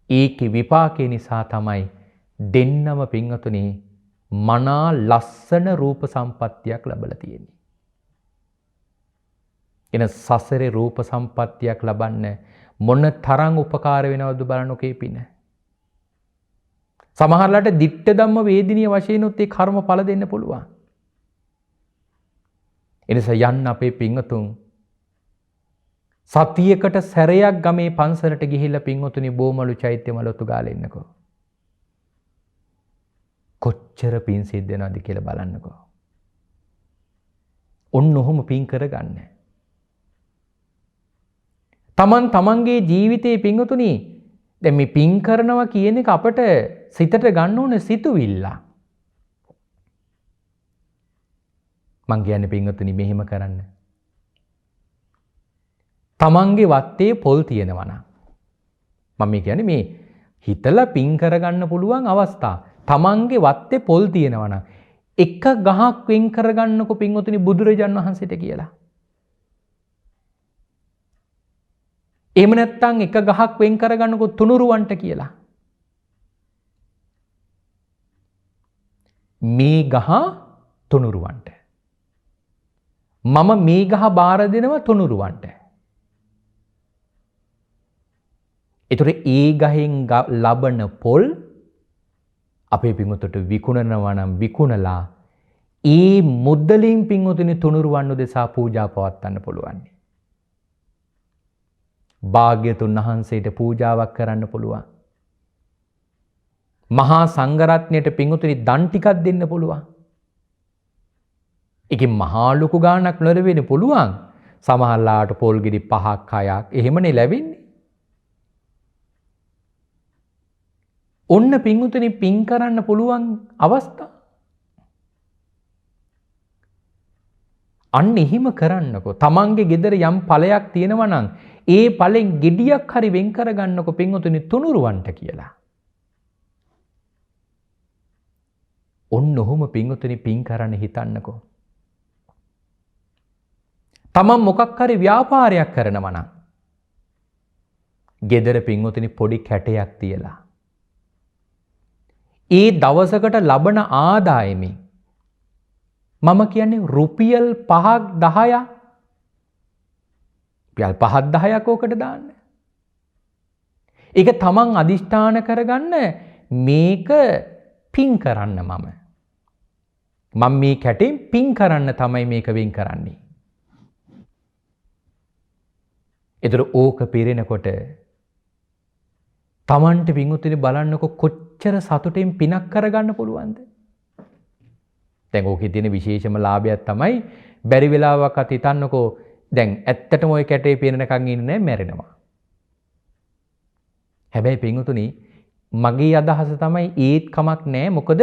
ඒකේ විපාකේ නිසා තමයි දෙන්නම පින්වතුනි මනා ලස්සන රූප සම්පත්තියක් ලැබලා තියෙන්නේ. එන සසරේ රූප සම්පත්තියක් ලබන්න මොන තරම් උපකාර වෙනවද බලන්නකෝ ඒ පින. සමහරලාට දිට්ඨ ධම්ම වේදිනිය වශයෙන් උත් ඒ කර්ම ඵල දෙන්න පුළුවන්. එනිසා යන්න අපේ පින්වතුන් සතියකට සැරයක් ගමේ පන්සලට ගිහිල්ලා පින්වතුනි බෝමලු චෛත්‍ය මලොතු ගාලා එන්නකෝ. කොච්චර පින් සිද්ධ වෙනවද කියලා බලන්නකෝ. ඔන්න ඔහොම පින් කරගන්න. තමන් තමන්ගේ ජීවිතේ පින්වතුනි දැන් මේ පින් කරනවා කියන එක අපට සිතට ගන්න ඕන සිතුවිල්ල. මං කියන්නේ පින්වතුනි මෙහෙම කරන්න. තමන්ගේ වත්තේ පොල් තියෙනවා නම් මම මේ කියන්නේ මේ හිතලා පින් කරගන්න පුළුවන් අවස්ථා. තමන්ගේ වත්තේ පොල් තියෙනවා නම් එක ගහක් වෙන් කරගන්නකො පින්වතුනි බුදුරජාන් වහන්සේට කියලා. එහෙම නැත්නම් එක ගහක් වෙන් කරගන්නකො තුනුරුවන්ට කියලා. මේ ගහ තුනුරුවන්ට. මම මේ ගහ බාර දෙනවා තුනුරුවන්ට. ඒතර ඒ ගහෙන් ලබන පොල් අපේ පින්වතුන්ට විකුණනවා නම් විකුණලා ඒ මුද්දලින් පින්වතුනි තුනුරුවන් උදෙසා පූජා පවත්වන්න පුළුවන්. භාග්‍යතුන් වහන්සේට පූජාවක් කරන්න පුළුවන්. මහා සංඝරත්නයට පින්වතුනි දන් ටිකක් දෙන්න පුළුවන්. ඒකෙන් මහා ලොකු ගාණක් නොලැබෙන්න පුළුවන්. සමහරලාට පොල් ගෙඩි 5ක් 6ක් එහෙමනේ ලැබෙන්නේ. ඔන්න පින්වතුනි පින් කරන්න පුළුවන් අවස්ථා. අන්න එහෙම කරන්නකෝ. තමන්ගේ ගෙදර යම් ඵලයක් තියෙනවා නම් ඒ ඵලෙන් ගෙඩියක් හරි වෙන් කරගන්නකෝ පින්වතුනි තුනුරුවන්ට කියලා. ඔන්න ඔහොම පින්වතුනි පින් කරන්න හිතන්නකෝ. තමන් මොකක් හරි ව්‍යාපාරයක් කරනවා නම් ගෙදර පින්වතුනි පොඩි කැටයක් තියලා ඒ දවසකට ලබන ආදායමෙන් මම කියන්නේ රුපියල් 5ක් 10ක් රුපියල් 5ක් 10ක් ඕකට දාන්න. ඒක තමන් අදිෂ්ඨාන කරගන්න මේක පින් කරන්න මම මේ කැටෙන් පින් කරන්න තමයි මේක වෙන් කරන්නේ. ඒතර ඕක පිරෙනකොට තමන්ට පින්වතුනි බලන්නකො කොච්චර සතුටෙන් පිනක් කරගන්න පුළුවන්ද? දැන් ඕකේ තියෙන විශේෂම ලාභයක් තමයි බැරි වෙලාවක් අත හිතන්නකෝ දැන් ඇත්තටම ওই කැටේ පිරෙනකන් ඉන්නේ නැහැ මැරෙනවා. හැබැයි පින්වතුනි මගේ අදහස තමයි ඒත් කමක් නැහැ. මොකද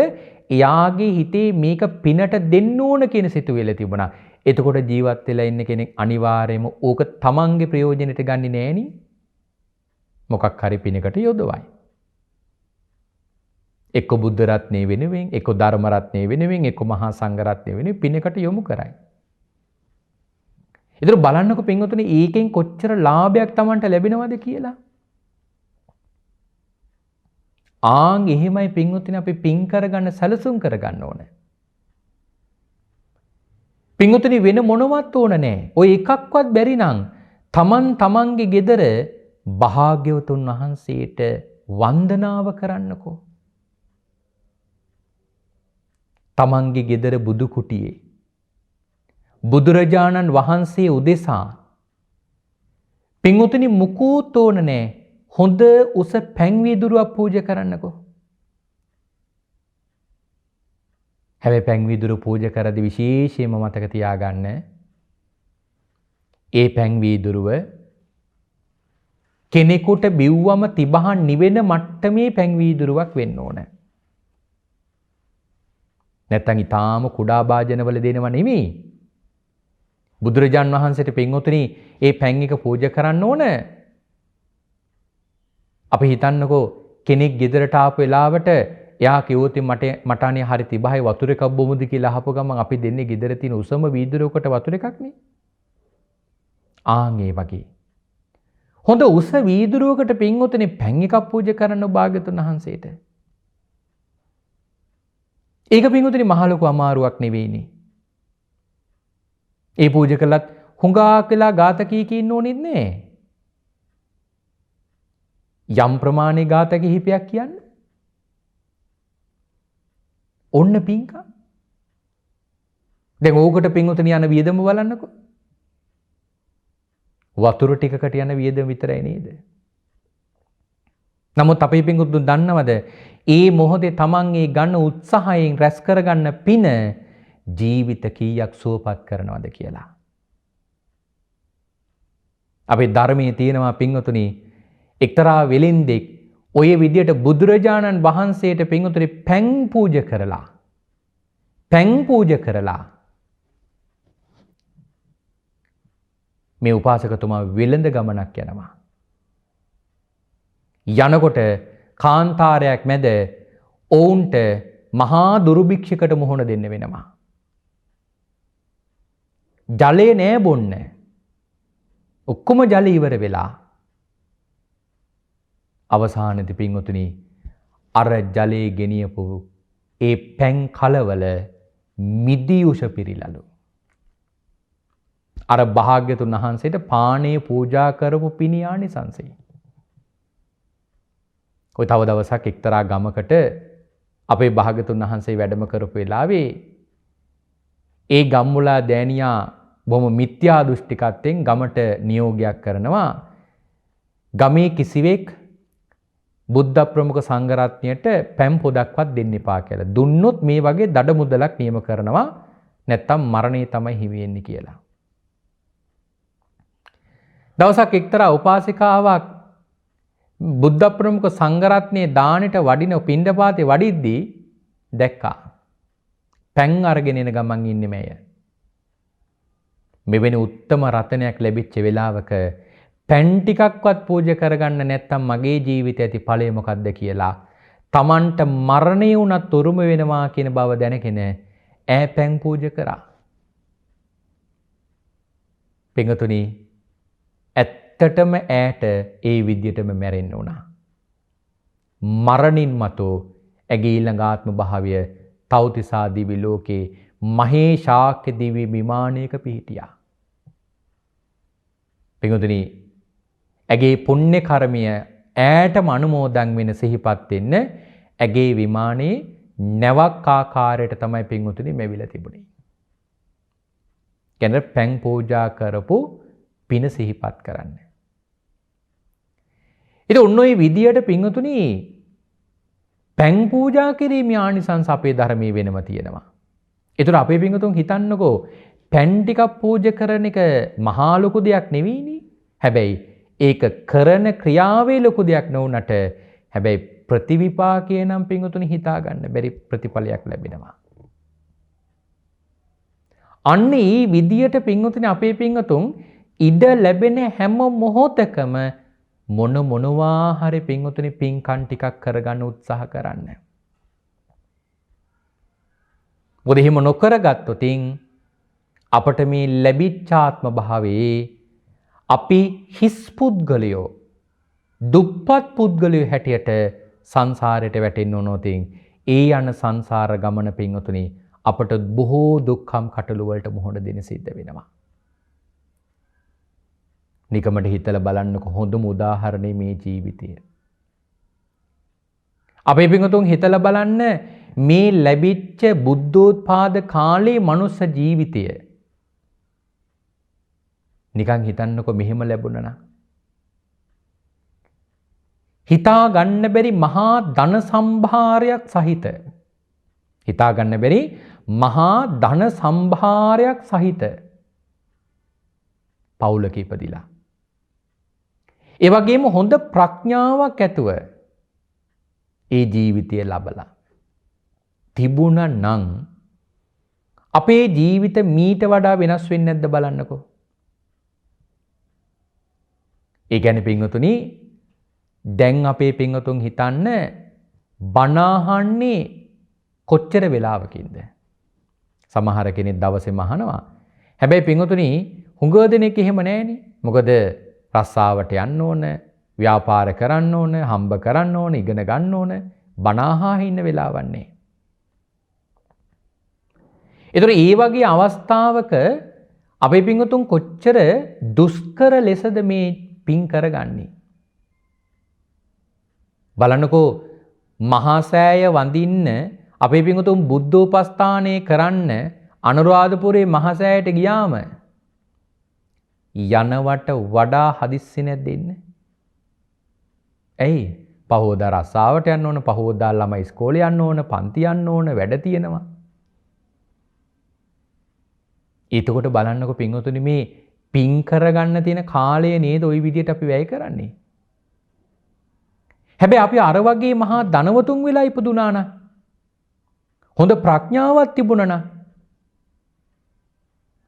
එයාගේ හිතේ මේක පිනට දෙන්න ඕන කියන සිතුවිල්ල තිබුණා. එතකොට ජීවත් වෙලා ඉන්න කෙනෙක් අනිවාර්යයෙන්ම ඕක තමන්ගේ ප්‍රයෝජනෙට ගන්නෙ නෑනේ. මොකක් හරි පිනකට යොදවයි. එක්ක බුද්ධ රත්නය වෙනුවෙන්, එක්ක ධර්ම රත්නය වෙනුවෙන්, එක්ක මහා සංඝ රත්නය වෙනුවෙන් පිනකට යොමු කරයි. ඒතර බලන්නකො පින්වතුනි ඒකෙන් කොච්චර ලාභයක් Tamanට ලැබෙනවද කියලා. ආන් එහෙමයි පින්වතුනි අපි පින් කරගන්න සැලසුම් කරගන්න ඕන. පින්වතුනි වෙන මොනවත් ඕන නෑ. ඔය එකක්වත් බැරි නම් තමන් තමන්ගේ ගෙදර භාග්‍යවතුන් වහන්සේට වන්දනාව කරන්නකෝ. තමන්ගේ ගෙදර බුදු කුටියේ බුදුරජාණන් වහන්සේ උදෙසා පින්වතුනි මුකුත් ඕන නෑ. හොඳ උස පැන් වීදුරුවක් පූජා කරන්නකෝ. හැබැයි පැන් වීදුරු පූජා කරද්දී විශේෂයෙන්ම මතක තියාගන්න, ඒ පැන් වීදුරුව කෙනෙකුට බිව්වම තිබහන් නිවෙන මට්ටමේ පැන් වීදුරුවක් වෙන්න ඕන. නැත්තම් ඊටාම කුඩා භාජනවල දෙනව නෙමෙයි. බුදුරජාන් වහන්සේට පින්වතුනි ඒ පැන් එක පූජා කරන්න ඕන. අපි හිතන්නකෝ කෙනෙක් ගෙදරට ආපු වෙලාවට එයා කිව්වොත් මට අනේ හරි තිබහයි වතුර එකක් බොමුද කියලා අහපු ගමන් අපි දෙන්නේ ගෙදර තියෙන උසම වීදුරුවකට වතුර එකක් නේ. ආන් ඒ වගේ හොඳ උස වීදුරුවකට පින්වතුනි පැන් එකක් පූජා කරන්න භාග්‍යතුන් වහන්සේට. ඒක පින්වතුනි මහ ලොකු අමාරුවක් නෙවෙයිනේ. ඒ පූජා කළත් හුඟක් වෙලා ගාත කී කී ඉන්න ඕනෙත් නෑ. යම් ප්‍රමාණයේ ගාත කිහිපයක් කියන්න. ඔන්න පින්කම්. දැන් ඕකට පින්වතුනි යන වියදම බලන්නකෝ. වතුර ටිකකට යන වියදම විතරයි නේද? නමුත් අපේ පින්වතුන් දන්නවද ඒ මොහොතේ තමන් ඒ ගන්න උත්සාහයෙන් රැස් කරගන්න පින ජීවිත කීයක් සුවපත් කරනවද කියලා. අපේ ධර්මයේ තියෙනවා පින්වතුනි එක්තරා වෙලෙන්දෙක් ඔය විදියට බුදුරජාණන් වහන්සේට පින්වතුනි පැන් පූජා කරලා මේ උපාසකතුමා වෙළඳ ගමනක් යනවා. යනකොට කාන්තාරයක් මැද ඔවුන්ට මහා දුර්භික්ෂයකට මුහුණ දෙන්න වෙනවා. ජලය නෑ බොන්න. ඔක්කොම ජල ඉවර වෙලා. අවසානයේදී පින්වතුනි අර ජලයේ ගෙනියපු ඒ පැන් කලවල මිදි උෂ පිරිලලු. අර භාග්‍යතුන් වහන්සේට පානේ පූජා කරපු පිණි ආනිසංසය. ඔය තව දවසක් එක්තරා ගමකට අපේ භාග්‍යතුන් වහන්සේ වැඩම කරපු වෙලාවේ ඒ ගම්මුලා දෑනියා බොහොම මිත්‍යා දෘෂ්ටිකත්වයෙන් ගමට නියෝගයක් කරනවා. ගමේ කිසිවෙක් බුද්ධ ප්‍රමුඛ සංඝරත්නයට පැන් පොදක්වත් දෙන්න එපා කියලා. දුන්නොත් මේ වගේ දඩ මුදලක් නියම කරනවා, නැත්තම් මරණය තමයි හිමි වෙන්නේ කියලා. දවසක් එක්තරා උපාසිකාවක් බුද්ධ ප්‍රමුඛ සංඝරත්නයේ දානෙට වඩින පිණ්ඩපාතේ වඩිද්දී දැක්කා. පැන් අරගෙන එන ගමන් ඉන්නේ මෑය. මෙවැනි උත්තම රතනයක් ලැබිච්ච වෙලාවක පැන් ටිකක්වත් පූජා කරගන්න නැත්තම් මගේ ජීවිතය ඇති ඵලය මොකද්ද කියලා තමන්ට මරණය වුණත් උරුම වෙනවා කියන බව දැනගෙන ඈ පැන් පූජා කරා. පින්වතුනි, ඇත්තටම ඈට ඒ විදියටම මැරෙන්න වුණා. මරණින් මතු ඇගේ ඊළඟ ආත්ම භාවය තව්තිසා දිවි ලෝකේ මහේශාක්‍ය දිව්‍ය විමානයක පිහිටියා. පින්වතුනි, ඇගේ පුණ්‍ය කර්මය ඈටම අනුමෝදන් වෙන සිහිපත් වෙන්න ඇගේ විමානයේ නැවක් ආකාරයට තමයි පින්වතුනි මැවිලා තිබුණේ. කියන්නේ පැන් පූජා කරපු පින සිහිපත් කරන්න. ඉතින් ඔන්න ඔය විදියට පින්වතුනි පැන් පූජා කිරීමේ ආනිසංස අපේ ධර්මයේ වෙනම තියෙනවා. ඒතර අපේ පින්වතුන් හිතන්නකෝ පැන් ටිකක් පූජා කරන එක මහා ලොකු දෙයක් නෙවෙයිනේ. හැබැයි ඒක කරන ක්‍රියාවේ ලොකු දෙයක් නොවුනට හැබැයි ප්‍රතිවිපාකය නම් පින්වතුනි හිතා ගන්න බැරි ප්‍රතිඵලයක් ලැබෙනවා. අන්න ඒ විදියට පින්වතුනි අපේ පින්වතුන් ඉඩ ලැබෙන හැම මොහොතකම මොන මොනවා හරි පින්වතුනි පින්කම් ටිකක් කරගන්න උත්සාහ කරන්න. මොකද එහෙම නොකරගත්තොතින් අපට මේ ලැබිච්ච ආත්ම භාවයේ අපි හිස් පුද්ගලයෝ දුප්පත් පුද්ගලයෝ හැටියට සංසාරයට වැටෙන්න ඕනොතින් ඒ යන සංසාර ගමන පින්වතුනි අපට බොහෝ දුක්ඛම් කටළු වලට මුහුණ දෙන්න සිද්ධ වෙනවා. නිකමට හිතලා බලන්නකො හොඳම උදාහරණය මේ ජීවිතය. අපේ පින්වතුන් හිතලා බලන්න මේ ලැබිච්ච බුද්ධෝත්පාද කාලේ මනුස්ස ජීවිතය නිකන් හිතන්නකො මෙහෙම ලැබුණා නම් හිතා ගන්න බැරි මහා ධන සම්භාරයක් සහිත, හිතා ගන්න බැරි මහා ධන සම්භාරයක් සහිත පවුලක ඉපදිලා. ඒ වගේම හොඳ ප්‍රඥාවක් ඇතුව ඒ ජීවිතය ලබලා තිබුණා නම් අපේ ජීවිත මීට වඩා වෙනස් වෙන්නේ නැද්ද බලන්නකෝ. ඒ කියන්නේ පින්වතුනි, දැන් අපේ පින්වතුන් හිතන්න බණ අහන්නේ කොච්චර වෙලාවකින්ද? සමහර කෙනෙක් දවසේම අහනවා. හැබැයි පින්වතුනි, හුඟ දෙනෙක් එහෙම නෑනේ. මොකද රස්සාවට යන්න ඕන, ව්‍යාපාර කරන්න ඕන, හම්බ කරන්න ඕන, ඉගෙන ගන්න ඕන, බණ අහා ඉන්න වෙලාවක් නෑ. ඒතර ඒ වගේ අවස්ථාවක අපේ පින්වතුන් කොච්චර දුෂ්කර ලෙසද මේ පින් කරගන්නේ? බලන්නකෝ, මහා සෑය වඳින්න අපේ පින්වතුන් බුද්ධෝපස්ථානය කරන්න අනුරාධපුරේ මහා සෑයට ගියාම යනවට වඩා හදිස්සි නැද්ද ඉන්නේ? ඇයි? පහවදා රස්සාවට යන්න ඕන, පහවදා ළමයි ඉස්කෝලේ යන්න ඕන, පන්ති යන්න ඕන, වැඩ තියෙනවා. එතකොට බලන්නකෝ පින්වතුනි, මේ පින් කරගන්න තියෙන කාලය නේද ওই විදියට අපි වැය කරන්නේ. හැබැයි අපි අර වගේ මහා ධනවතුන් වෙලා ඉපදුනා නම්, හොඳ ප්‍රඥාවක් තිබුණා නම්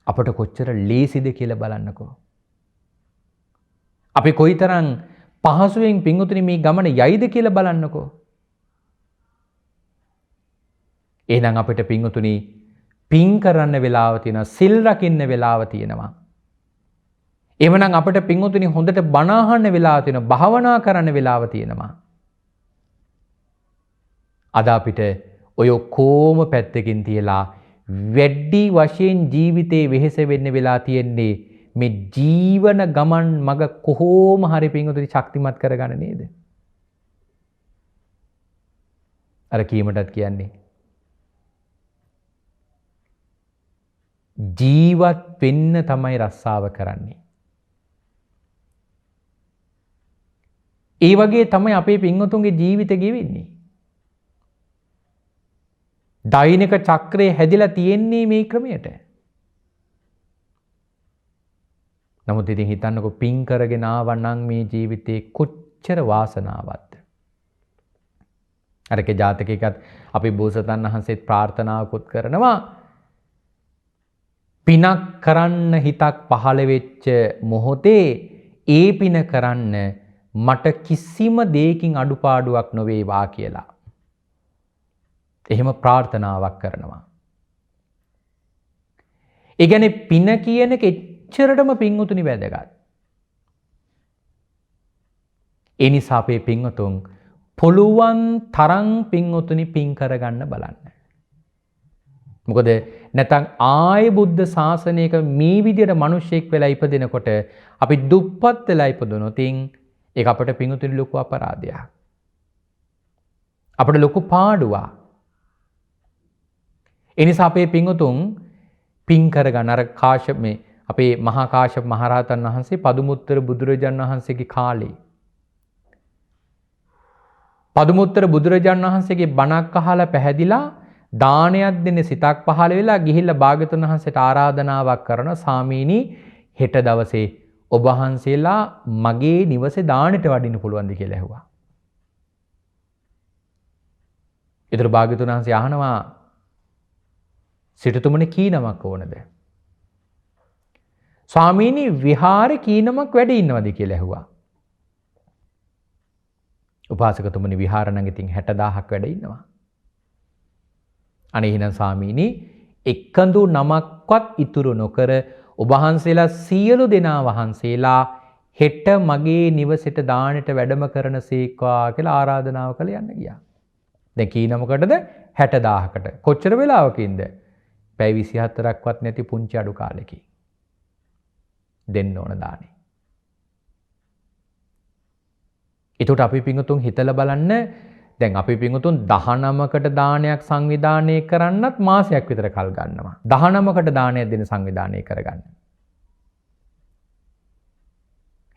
අපට කොච්චර ලේසිද කියලා බලන්නකෝ. අපි කොයිතරම් පහසුවෙන් පින්වතුනි මේ ගමන යයිද කියලා බලන්නකෝ. එහෙනම් අපිට පින්වතුනි පින් කරන්න වෙලාව තියෙනවා, සිල් රකින්න වෙලාව තියෙනවා. එහෙමනම් අපිට පින්වතුනි හොඳට බණ අහන්න වෙලාව තියෙනවා, භාවනා කරන්න වෙලාව තියෙනවා. අද අපිට ඔය ඔක්කොම පැත්තකින් තියලා වැඩි වශයෙන් ජීවිතේ වෙහෙස වෙන්න වෙලා තියෙන්නේ මේ ජීවන ගමන් මග කොහොම හරි පින්වතුනි ශක්තිමත් කරගන්න නේද? අර කීමටත් කියන්නේ ජීවත් වෙන්න තමයි රස්සාව කරන්නේ. ඒ වගේ තමයි අපේ පින්වතුන්ගේ ජීවිත ගෙවෙන්නේ. දෛනික චක්‍රය හැදිලා තියෙන්නේ මේ ක්‍රමයට. නමුත් ඉතින් හිතන්නකෝ, පින් කරගෙන ආවා නම් මේ ජීවිතේ කොච්චර වාසනාවක්ද. අරකේ ජාතකයකත් අපි බෝසතන් වහන්සේත් ප්‍රාර්ථනාවකුත් කරනවා, පිනක් කරන්න හිතක් පහළ වෙච්ච මොහොතේ ඒ පින කරන්න මට කිසිම දෙයකින් අඩුපාඩුවක් නොවේවා කියලා. එහෙම ප්‍රාර්ථනාවක් කරනවා. ඒ කියන්නේ පින කියන එක එච්චරටම පින්වතුනි වැදගත්. ඒ නිසා අපේ පින්වතුන් පුළුවන් තරම් පින්වතුනි පින් කරගන්න බලන්න. මොකද නැත්නම් ආයේ බුද්ධ ශාසනයක මේ විදියට මිනිස්සෙක් වෙලා ඉපදෙනකොට අපි දුප්පත් වෙලා ඉපදුනොත් ඒක අපට පින්වතුනි ලොකු අපරාධයක්. අපට ලොකු පාඩුවක්. ඒ නිසා අපේ පින්වතුන් පින් කරගන්න. අර කාශ්‍යප මේ අපේ මහා කාශ්‍යප මහරහතන් වහන්සේ පදුමුත්තර බුදුරජාණන් වහන්සේගේ කාලේ පදුමුත්තර බුදුරජාණන් වහන්සේගේ බණක් අහලා පැහැදිලා දානයක් දෙන්න සිතක් පහළ වෙලා ගිහිල්ලා භාග්‍යතුන් වහන්සේට ආරාධනාවක් කරනවා, සාමීනි හෙට දවසේ ඔබ වහන්සේලා මගේ නිවසේ දානෙට වඩින්න පුළුවන්ද කියලා ඇහුවා. ඒතර භාග්‍යතුන් වහන්සේ අහනවා, සිටුතුමනි කී නමක් ඕනද? ස්වාමීනි විහාරේ කී නමක් වැඩ ඉන්නවද කියලා ඇහුවා. උපාසකතුමනි විහාර නම් ඉතින් 60,000ක් වැඩ ඉන්නවා. අනේ එහෙනම් ස්වාමීනි එක්කඳු නමක්වත් ඉතුරු නොකර ඔබ වහන්සේලා සියලු දෙනා වහන්සේලා හෙට මගේ නිවසට දානෙට වැඩම කරන සේක්වා කියලා ආරාධනාව කළ යන්න ගියා. දැන් කී නමකටද? 60,000කට. කොච්චර වෙලාවකින්ද? පැය 24ක්වත් නැති පුංචි අඩු කාලෙකින් දෙන්න ඕන දානේ. එතකොට අපි පිංගුතුන් හිතලා බලන්න, දැන් අපි පිංගුතුන් 19කට දානයක් සංවිධානය කරන්නත් මාසයක් විතර කල් ගන්නවා. 19කට දානයක් දෙන සංවිධානය කරගන්න.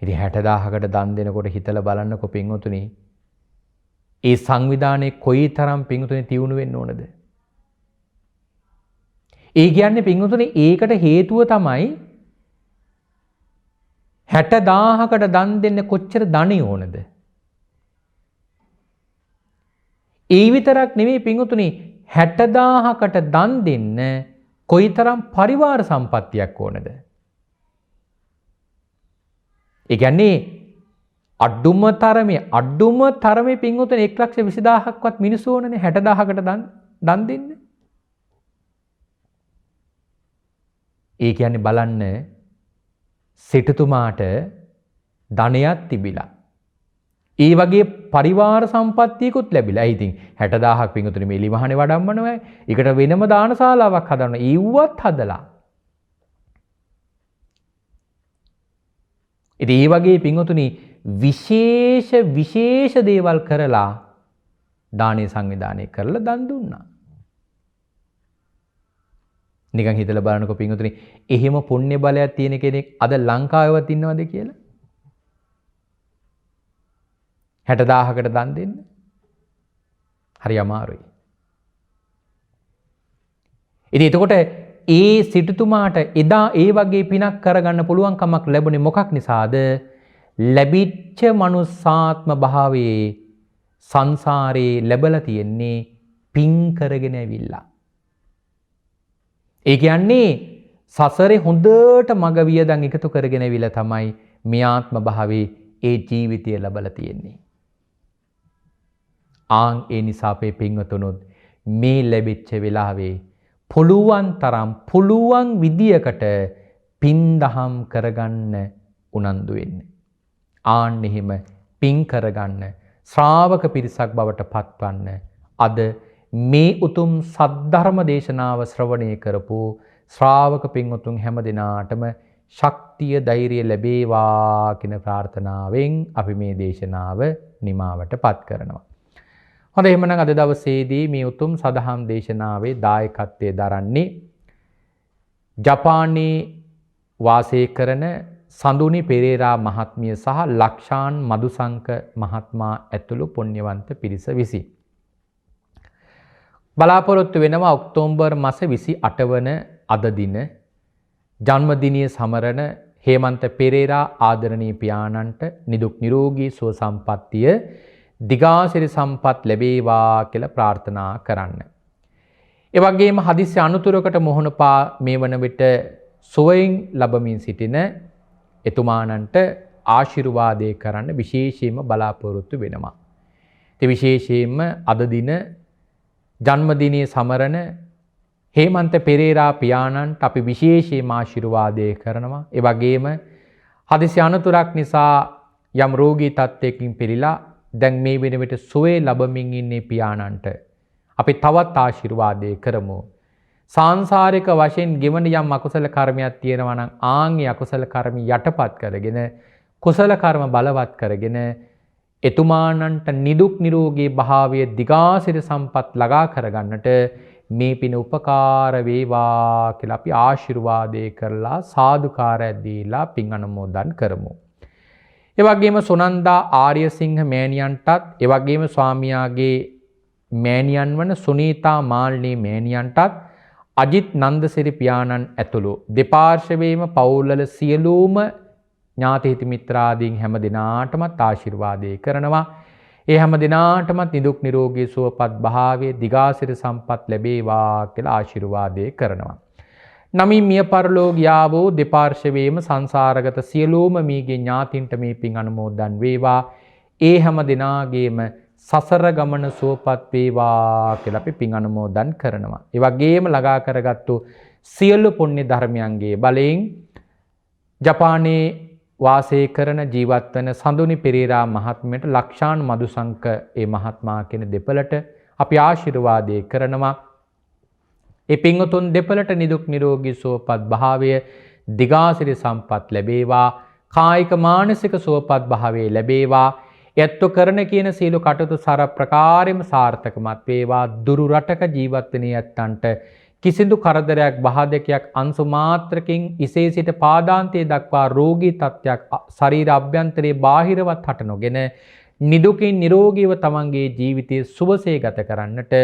ඉතින් 60,000කට දන් දෙනකොට හිතලා බලන්නකො පිංගුතුනි, ඒ සංවිධානයේ කොයිතරම් පිංගුතුනි තියුණු වෙන්න ඕනද? ඒ කියන්නේ පින්වතුනි ඒකට හේතුව තමයි 60,000කට දන් දෙන්න කොච්චර ධනෙ ඕනද? ඒ විතරක් නෙවෙයි පින්වතුනි 60,000කට දන් දෙන්න කොයිතරම් පරිවාර සම්පත්තියක් ඕනද? ඒ කියන්නේ අඩුම තරමේ පින්වතුනි 1,20,000ක්වත් මිනිස්සු ඕනනේ 60,000කට දන් දෙන්න. ඒ කියන්නේ බලන්න සිටුතුමාට ධනයක් තිබිලා ඒ වගේ පරිවාර සම්පත්තියකුත් ලැබිලා. ඒ ඉතින් 60,000ක් පින්වතුනි මේ එලිමහනේ වඩම්මනවා. ඒකට වෙනම දානශාලාවක් හදනවා. ඒව්වත් හදලා. ඉතින් ඒ වගේ පින්වතුනි විශේෂ විශේෂ දේවල් කරලා දානය සංවිධානය කරලා දන් දුන්නා. නිකන් හිතලා බලනකො පින්වතුනි එහෙම පුණ්‍ය බලයක් තියෙන කෙනෙක් අද ලංකාවේවත් ඉන්නවද කියලා? 60,000කට දන් දෙන්න හරි අමාරුයි. ඉතින් එතකොට ඒ සිටුතුමාට එදා ඒ වගේ පිනක් කරගන්න පුළුවන්කමක් ලැබුණේ මොකක් නිසාද? ලැබිච්ච මනුස්සාත්ම භාවයේ සංසාරේ ලැබලා තියෙන්නේ පින් කරගෙන ඇවිල්ලා. ඒ කියන්නේ සසරේ හොඳට මග වියදම් එකතු කරගෙන ඇවිල්ලා තමයි මේ ආත්ම භාවයේ ඒ ජීවිතය ලැබලා තියෙන්නේ. ආන් ඒ නිසා අපේ පින්වතුනුත් මේ ලැබිච්ච වෙලාවේ පුළුවන් තරම් පුළුවන් විදියකට පින් දහම් කරගන්න උනන්දු වෙන්න. ආන් එහෙම පින් කරගන්න ශ්‍රාවක පිරිසක් බවට පත්වන්න අද මේ උතුම් සද්ධර්ම දේශනාව ශ්‍රවණය කරපු ශ්‍රාවක පින්වතුන් හැම දිනාටම ශක්තිය ධෛර්යය ලැබේවා කියන ප්‍රාර්ථනාවෙන් අපි මේ දේශනාව නිමාවට පත් කරනවා. හොඳයි, එහෙමනම් අද දවසේදී මේ උතුම් සදහම් දේශනාවේ දායකත්වයේ දරන්නේ ජපානයේ වාසය කරන සඳුනි පෙරේරා මහත්මිය සහ ලක්ෂාන් මදුසංක මහත්මයා ඇතුළු පුණ්‍යවන්ත පිරිස විසින්. බලාපොරොත්තු වෙනවා ඔක්තෝබර් මාස 28 වන අද දින ජන්මදිනය සමරන හේමන්ත පෙරේරා ආදරණීය පියාණන්ට නිදුක් නිරෝගී සුව සම්පන්නිය දිගාසිරි සම්පත් ලැබේවා කියලා ප්‍රාර්ථනා කරන්න. ඒ වගේම හදිසි අනුතුරකට මුහුණ පා මේ වන විට සුවයෙන් ලැබමින් සිටින එතුමාණන්ට ආශිර්වාදය කරන්න විශේෂයෙන්ම බලාපොරොත්තු වෙනවා. ඉතින් විශේෂයෙන්ම අද දින ජන්මදිනයේ සමරන හේමන්ත පෙරේරා පියාණන්ට අපි විශේෂයෙන්ම ආශිර්වාදය කරනවා. ඒ වගේම හදිසි අනතුරක් නිසා යම් රෝගී තත්ත්වයකින් පෙළිලා දැන් මේ වෙන විට සුවය ලැබමින් ඉන්නේ පියාණන්ට අපි තවත් ආශිර්වාදය කරමු. සාංසාරික වශයෙන් ගෙවන යම් අකුසල කර්මයක් තියෙනවා නම් ආන් ඒ අකුසල කර්ම යටපත් කරගෙන කුසල කර්ම බලවත් කරගෙන එතුමාණන්ට නිදුක් නිරෝගී භාවය දිගාසිර සම්පත් ළඟා කරගන්නට මේ පින උපකාර වේවා කියලා අපි ආශිර්වාදය කරලා සාදුකාරයක් දීලා පින් අනුමෝදන් කරමු. ඒ වගේම සුනන්දා ආර්යසිංහ මෑණියන්ටත්, ඒ වගේම ස්වාමියාගේ මෑණියන් වන සුනීතා මාලිනී මෑණියන්ටත්, අජිත් නන්දසිරි පියාණන් ඇතුළු දෙපාර්ශවයේම පවුල්වල සියලුම ඥාති හිත මිත්‍රාදීන් හැම දිනාටමත් ආශිර්වාදය කරනවා. ඒ හැම දිනාටමත් නිදුක් නිරෝගී සුවපත් භාවයේ දිගාසිර සම්පත් ලැබේවා කියලා ආශිර්වාදය කරනවා. නමින් මිය පරලෝ ගියා වූ දෙපාර්ශවයේම සංසාරගත සියලුම මීගේ ඥාතින්ට මේ පින් අනුමෝදන් වේවා. ඒ හැම දිනාගේම සසර ගමන සුවපත් වේවා කියලා අපි පින් අනුමෝදන් කරනවා. ඒ වගේම ළඟා කරගත්තු සියලු පුණ්‍ය ධර්මයන්ගේ බලයෙන් ජපානයේ වාසය කරන ජීවත් වන සඳුනි පෙරේරා මහත්මියට ලක්ෂාන් මදුසංක ඒ මහත්මයා කියන දෙපළට අපි ආශිර්වාදය කරනවා. ඒ පින්වතුන් දෙපළට නිදුක් නිරෝගී සුවපත් භාවය දිගාසිරි සම්පත් ලැබේවා. කායික මානසික සුවපත් භාවය ලැබේවා. ඇත්ත කරන කියන සියලු කටයුතු සර ප්‍රකාරයෙන්ම සාර්ථකමත් වේවා. දුරු රටක ජීවත් වෙන ඇත්තන්ට කිසිදු කරදරයක් බාධකයක් අංශු මාත්‍රකින් ඉසේ සිට පාදාන්තයේ දක්වා රෝගී තත්ත්වයක් ශරීර අභ්‍යන්තරයේ බාහිරවත් හට නොගෙන නිදුකින් නිරෝගීව තමන්ගේ ජීවිතයේ සුවසේ ගත කරන්නට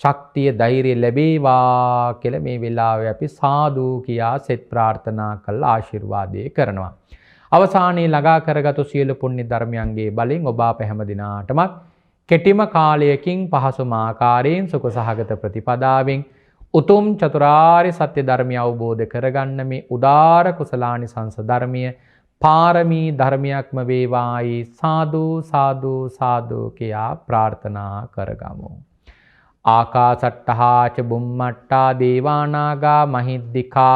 ශක්තිය ධෛර්යය ලැබේවා කියලා මේ වෙලාවේ අපි සාදු කියා සෙත් ප්‍රාර්ථනා කරලා ආශිර්වාදය කරනවා. අවසානයේ ළඟා කරගතු සියලු පුණ්‍ය ධර්මයන්ගේ බලෙන් ඔබ අප හැම දිනාටමත් කෙටිම කාලයකින් පහසුම ආකාරයෙන් සුඛ සහගත ප්‍රතිපදාවෙන් උතුම් චතුරාර්ය සත්‍ය ධර්මය අවබෝධ කරගන්න මේ උදාර කුසලානිසංස ධර්මය පාරමී ධර්මයක්ම වේවායි සාදු සාදු සාදු කියා ප්‍රාර්ථනා කරගමු. ආකාසට්ටහා ච බුම්මට්ටා දේවානාගා මහිද්దికා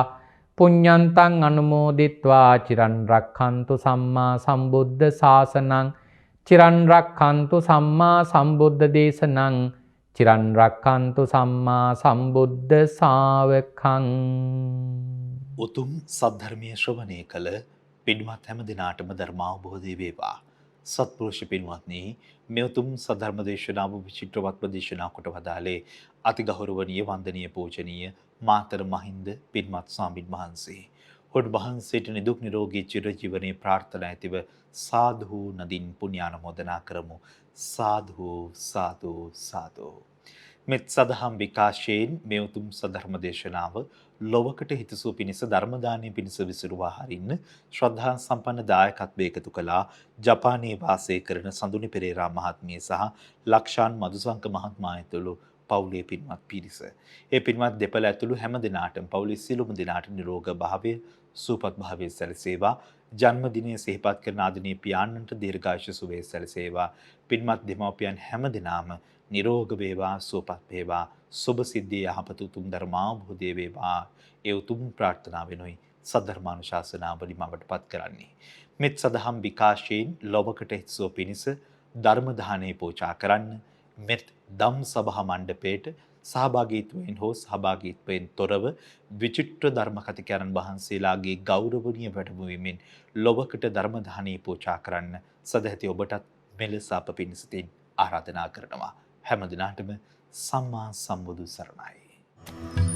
පුඤ්ඤන්තං අනුමෝදිත්වා චිරන් රක්ඛන්තු සම්මා සම්බුද්ධ ශාසනං චිරන් රක්ඛන්තු සම්මා සම්බුද්ධ දේශනං චිරන් රක්ඛන්තු සම්මා සම්බුද්ධ ශාවකං. උතුම් සද්ධර්මයේ ශ්‍රවණය කළ පින්වත් හැම දිනාටම ධර්මාවබෝධය වේවා. සත්පුරුෂ පින්වත්නි, මේ උතුම් සද්ධර්ම දේශනාව විචිත්‍රවත්ව දේශනා කොට වදාළේ අතිගෞරවනීය වන්දනීය පූජනීය මාතර මහින්ද පින්වත් ස්වාමින් වහන්සේ. හොඩ වහන්සේට නිදුක් නිරෝගී චිරජීවනයේ ප්‍රාර්ථනා ඇතිව සාධු නදින් පුණ්‍යානුමෝදනා කරමු. සාධු සාධු සාධු. මෙත් සදහම් විකාශයෙන් මේ උතුම් සද්ධර්ම දේශනාව ලොවකට හිතසුව පිණිස ධර්ම දානය පිණිස විසිරුවා හරින්න ශ්‍රද්ධා සම්පන්න දායකත්වය එකතු කළා ජපානයේ වාසය කරන සඳුනි පෙරේරා මහත්මිය සහ ලක්ෂාන් මදුසංක මහත්මයා ඇතුළු පවුලේ පින්වත් පිරිස. ඒ පින්වත් දෙපළ ඇතුළු හැම දිනාටම පවුලේ සියලුම දෙනාට නිරෝග භාවය, සුවපත් භාවය සැලසේවා. ජන්මදිනය සිහිපත් කරන ආදරණීය පියාණන්ට දීර්ඝායුෂ සුවය සැලසේවා. පින්වත් දෙමව්පියන් හැම දිනාම නිරෝග වේවා, සුවපත් වේවා, සුභ සිද්ධිය යහපත උතුම් ධර්මාවබෝධය වේවා. ඒ උතුම් ප්‍රාර්ථනාවෙනුයි සද්ධර්මානුශාසනාවලින් මවට පත් කරන්නේ. මෙත් සදහම් විකාශයෙන් ලොවකට හිතසුව පිණිස ධර්ම දානය පූජා කරන්න මෙත් දම් සභා මණ්ඩපයේට සහභාගීත්වයෙන් හෝ සහභාගීත්වයෙන් තොරව විචිත්‍ර ධර්ම කතිකයන් වහන්සේලාගේ ගෞරවනීය වැඩමවීමෙන් ලොවකට ධර්ම දානය පූජා කරන්න සදැහැති ඔබටත් මෙලෙස අප පිණිසතින් ආරාධනා කරනවා. හැම දිනාටම සම්මා සම්බුදු සරණයි.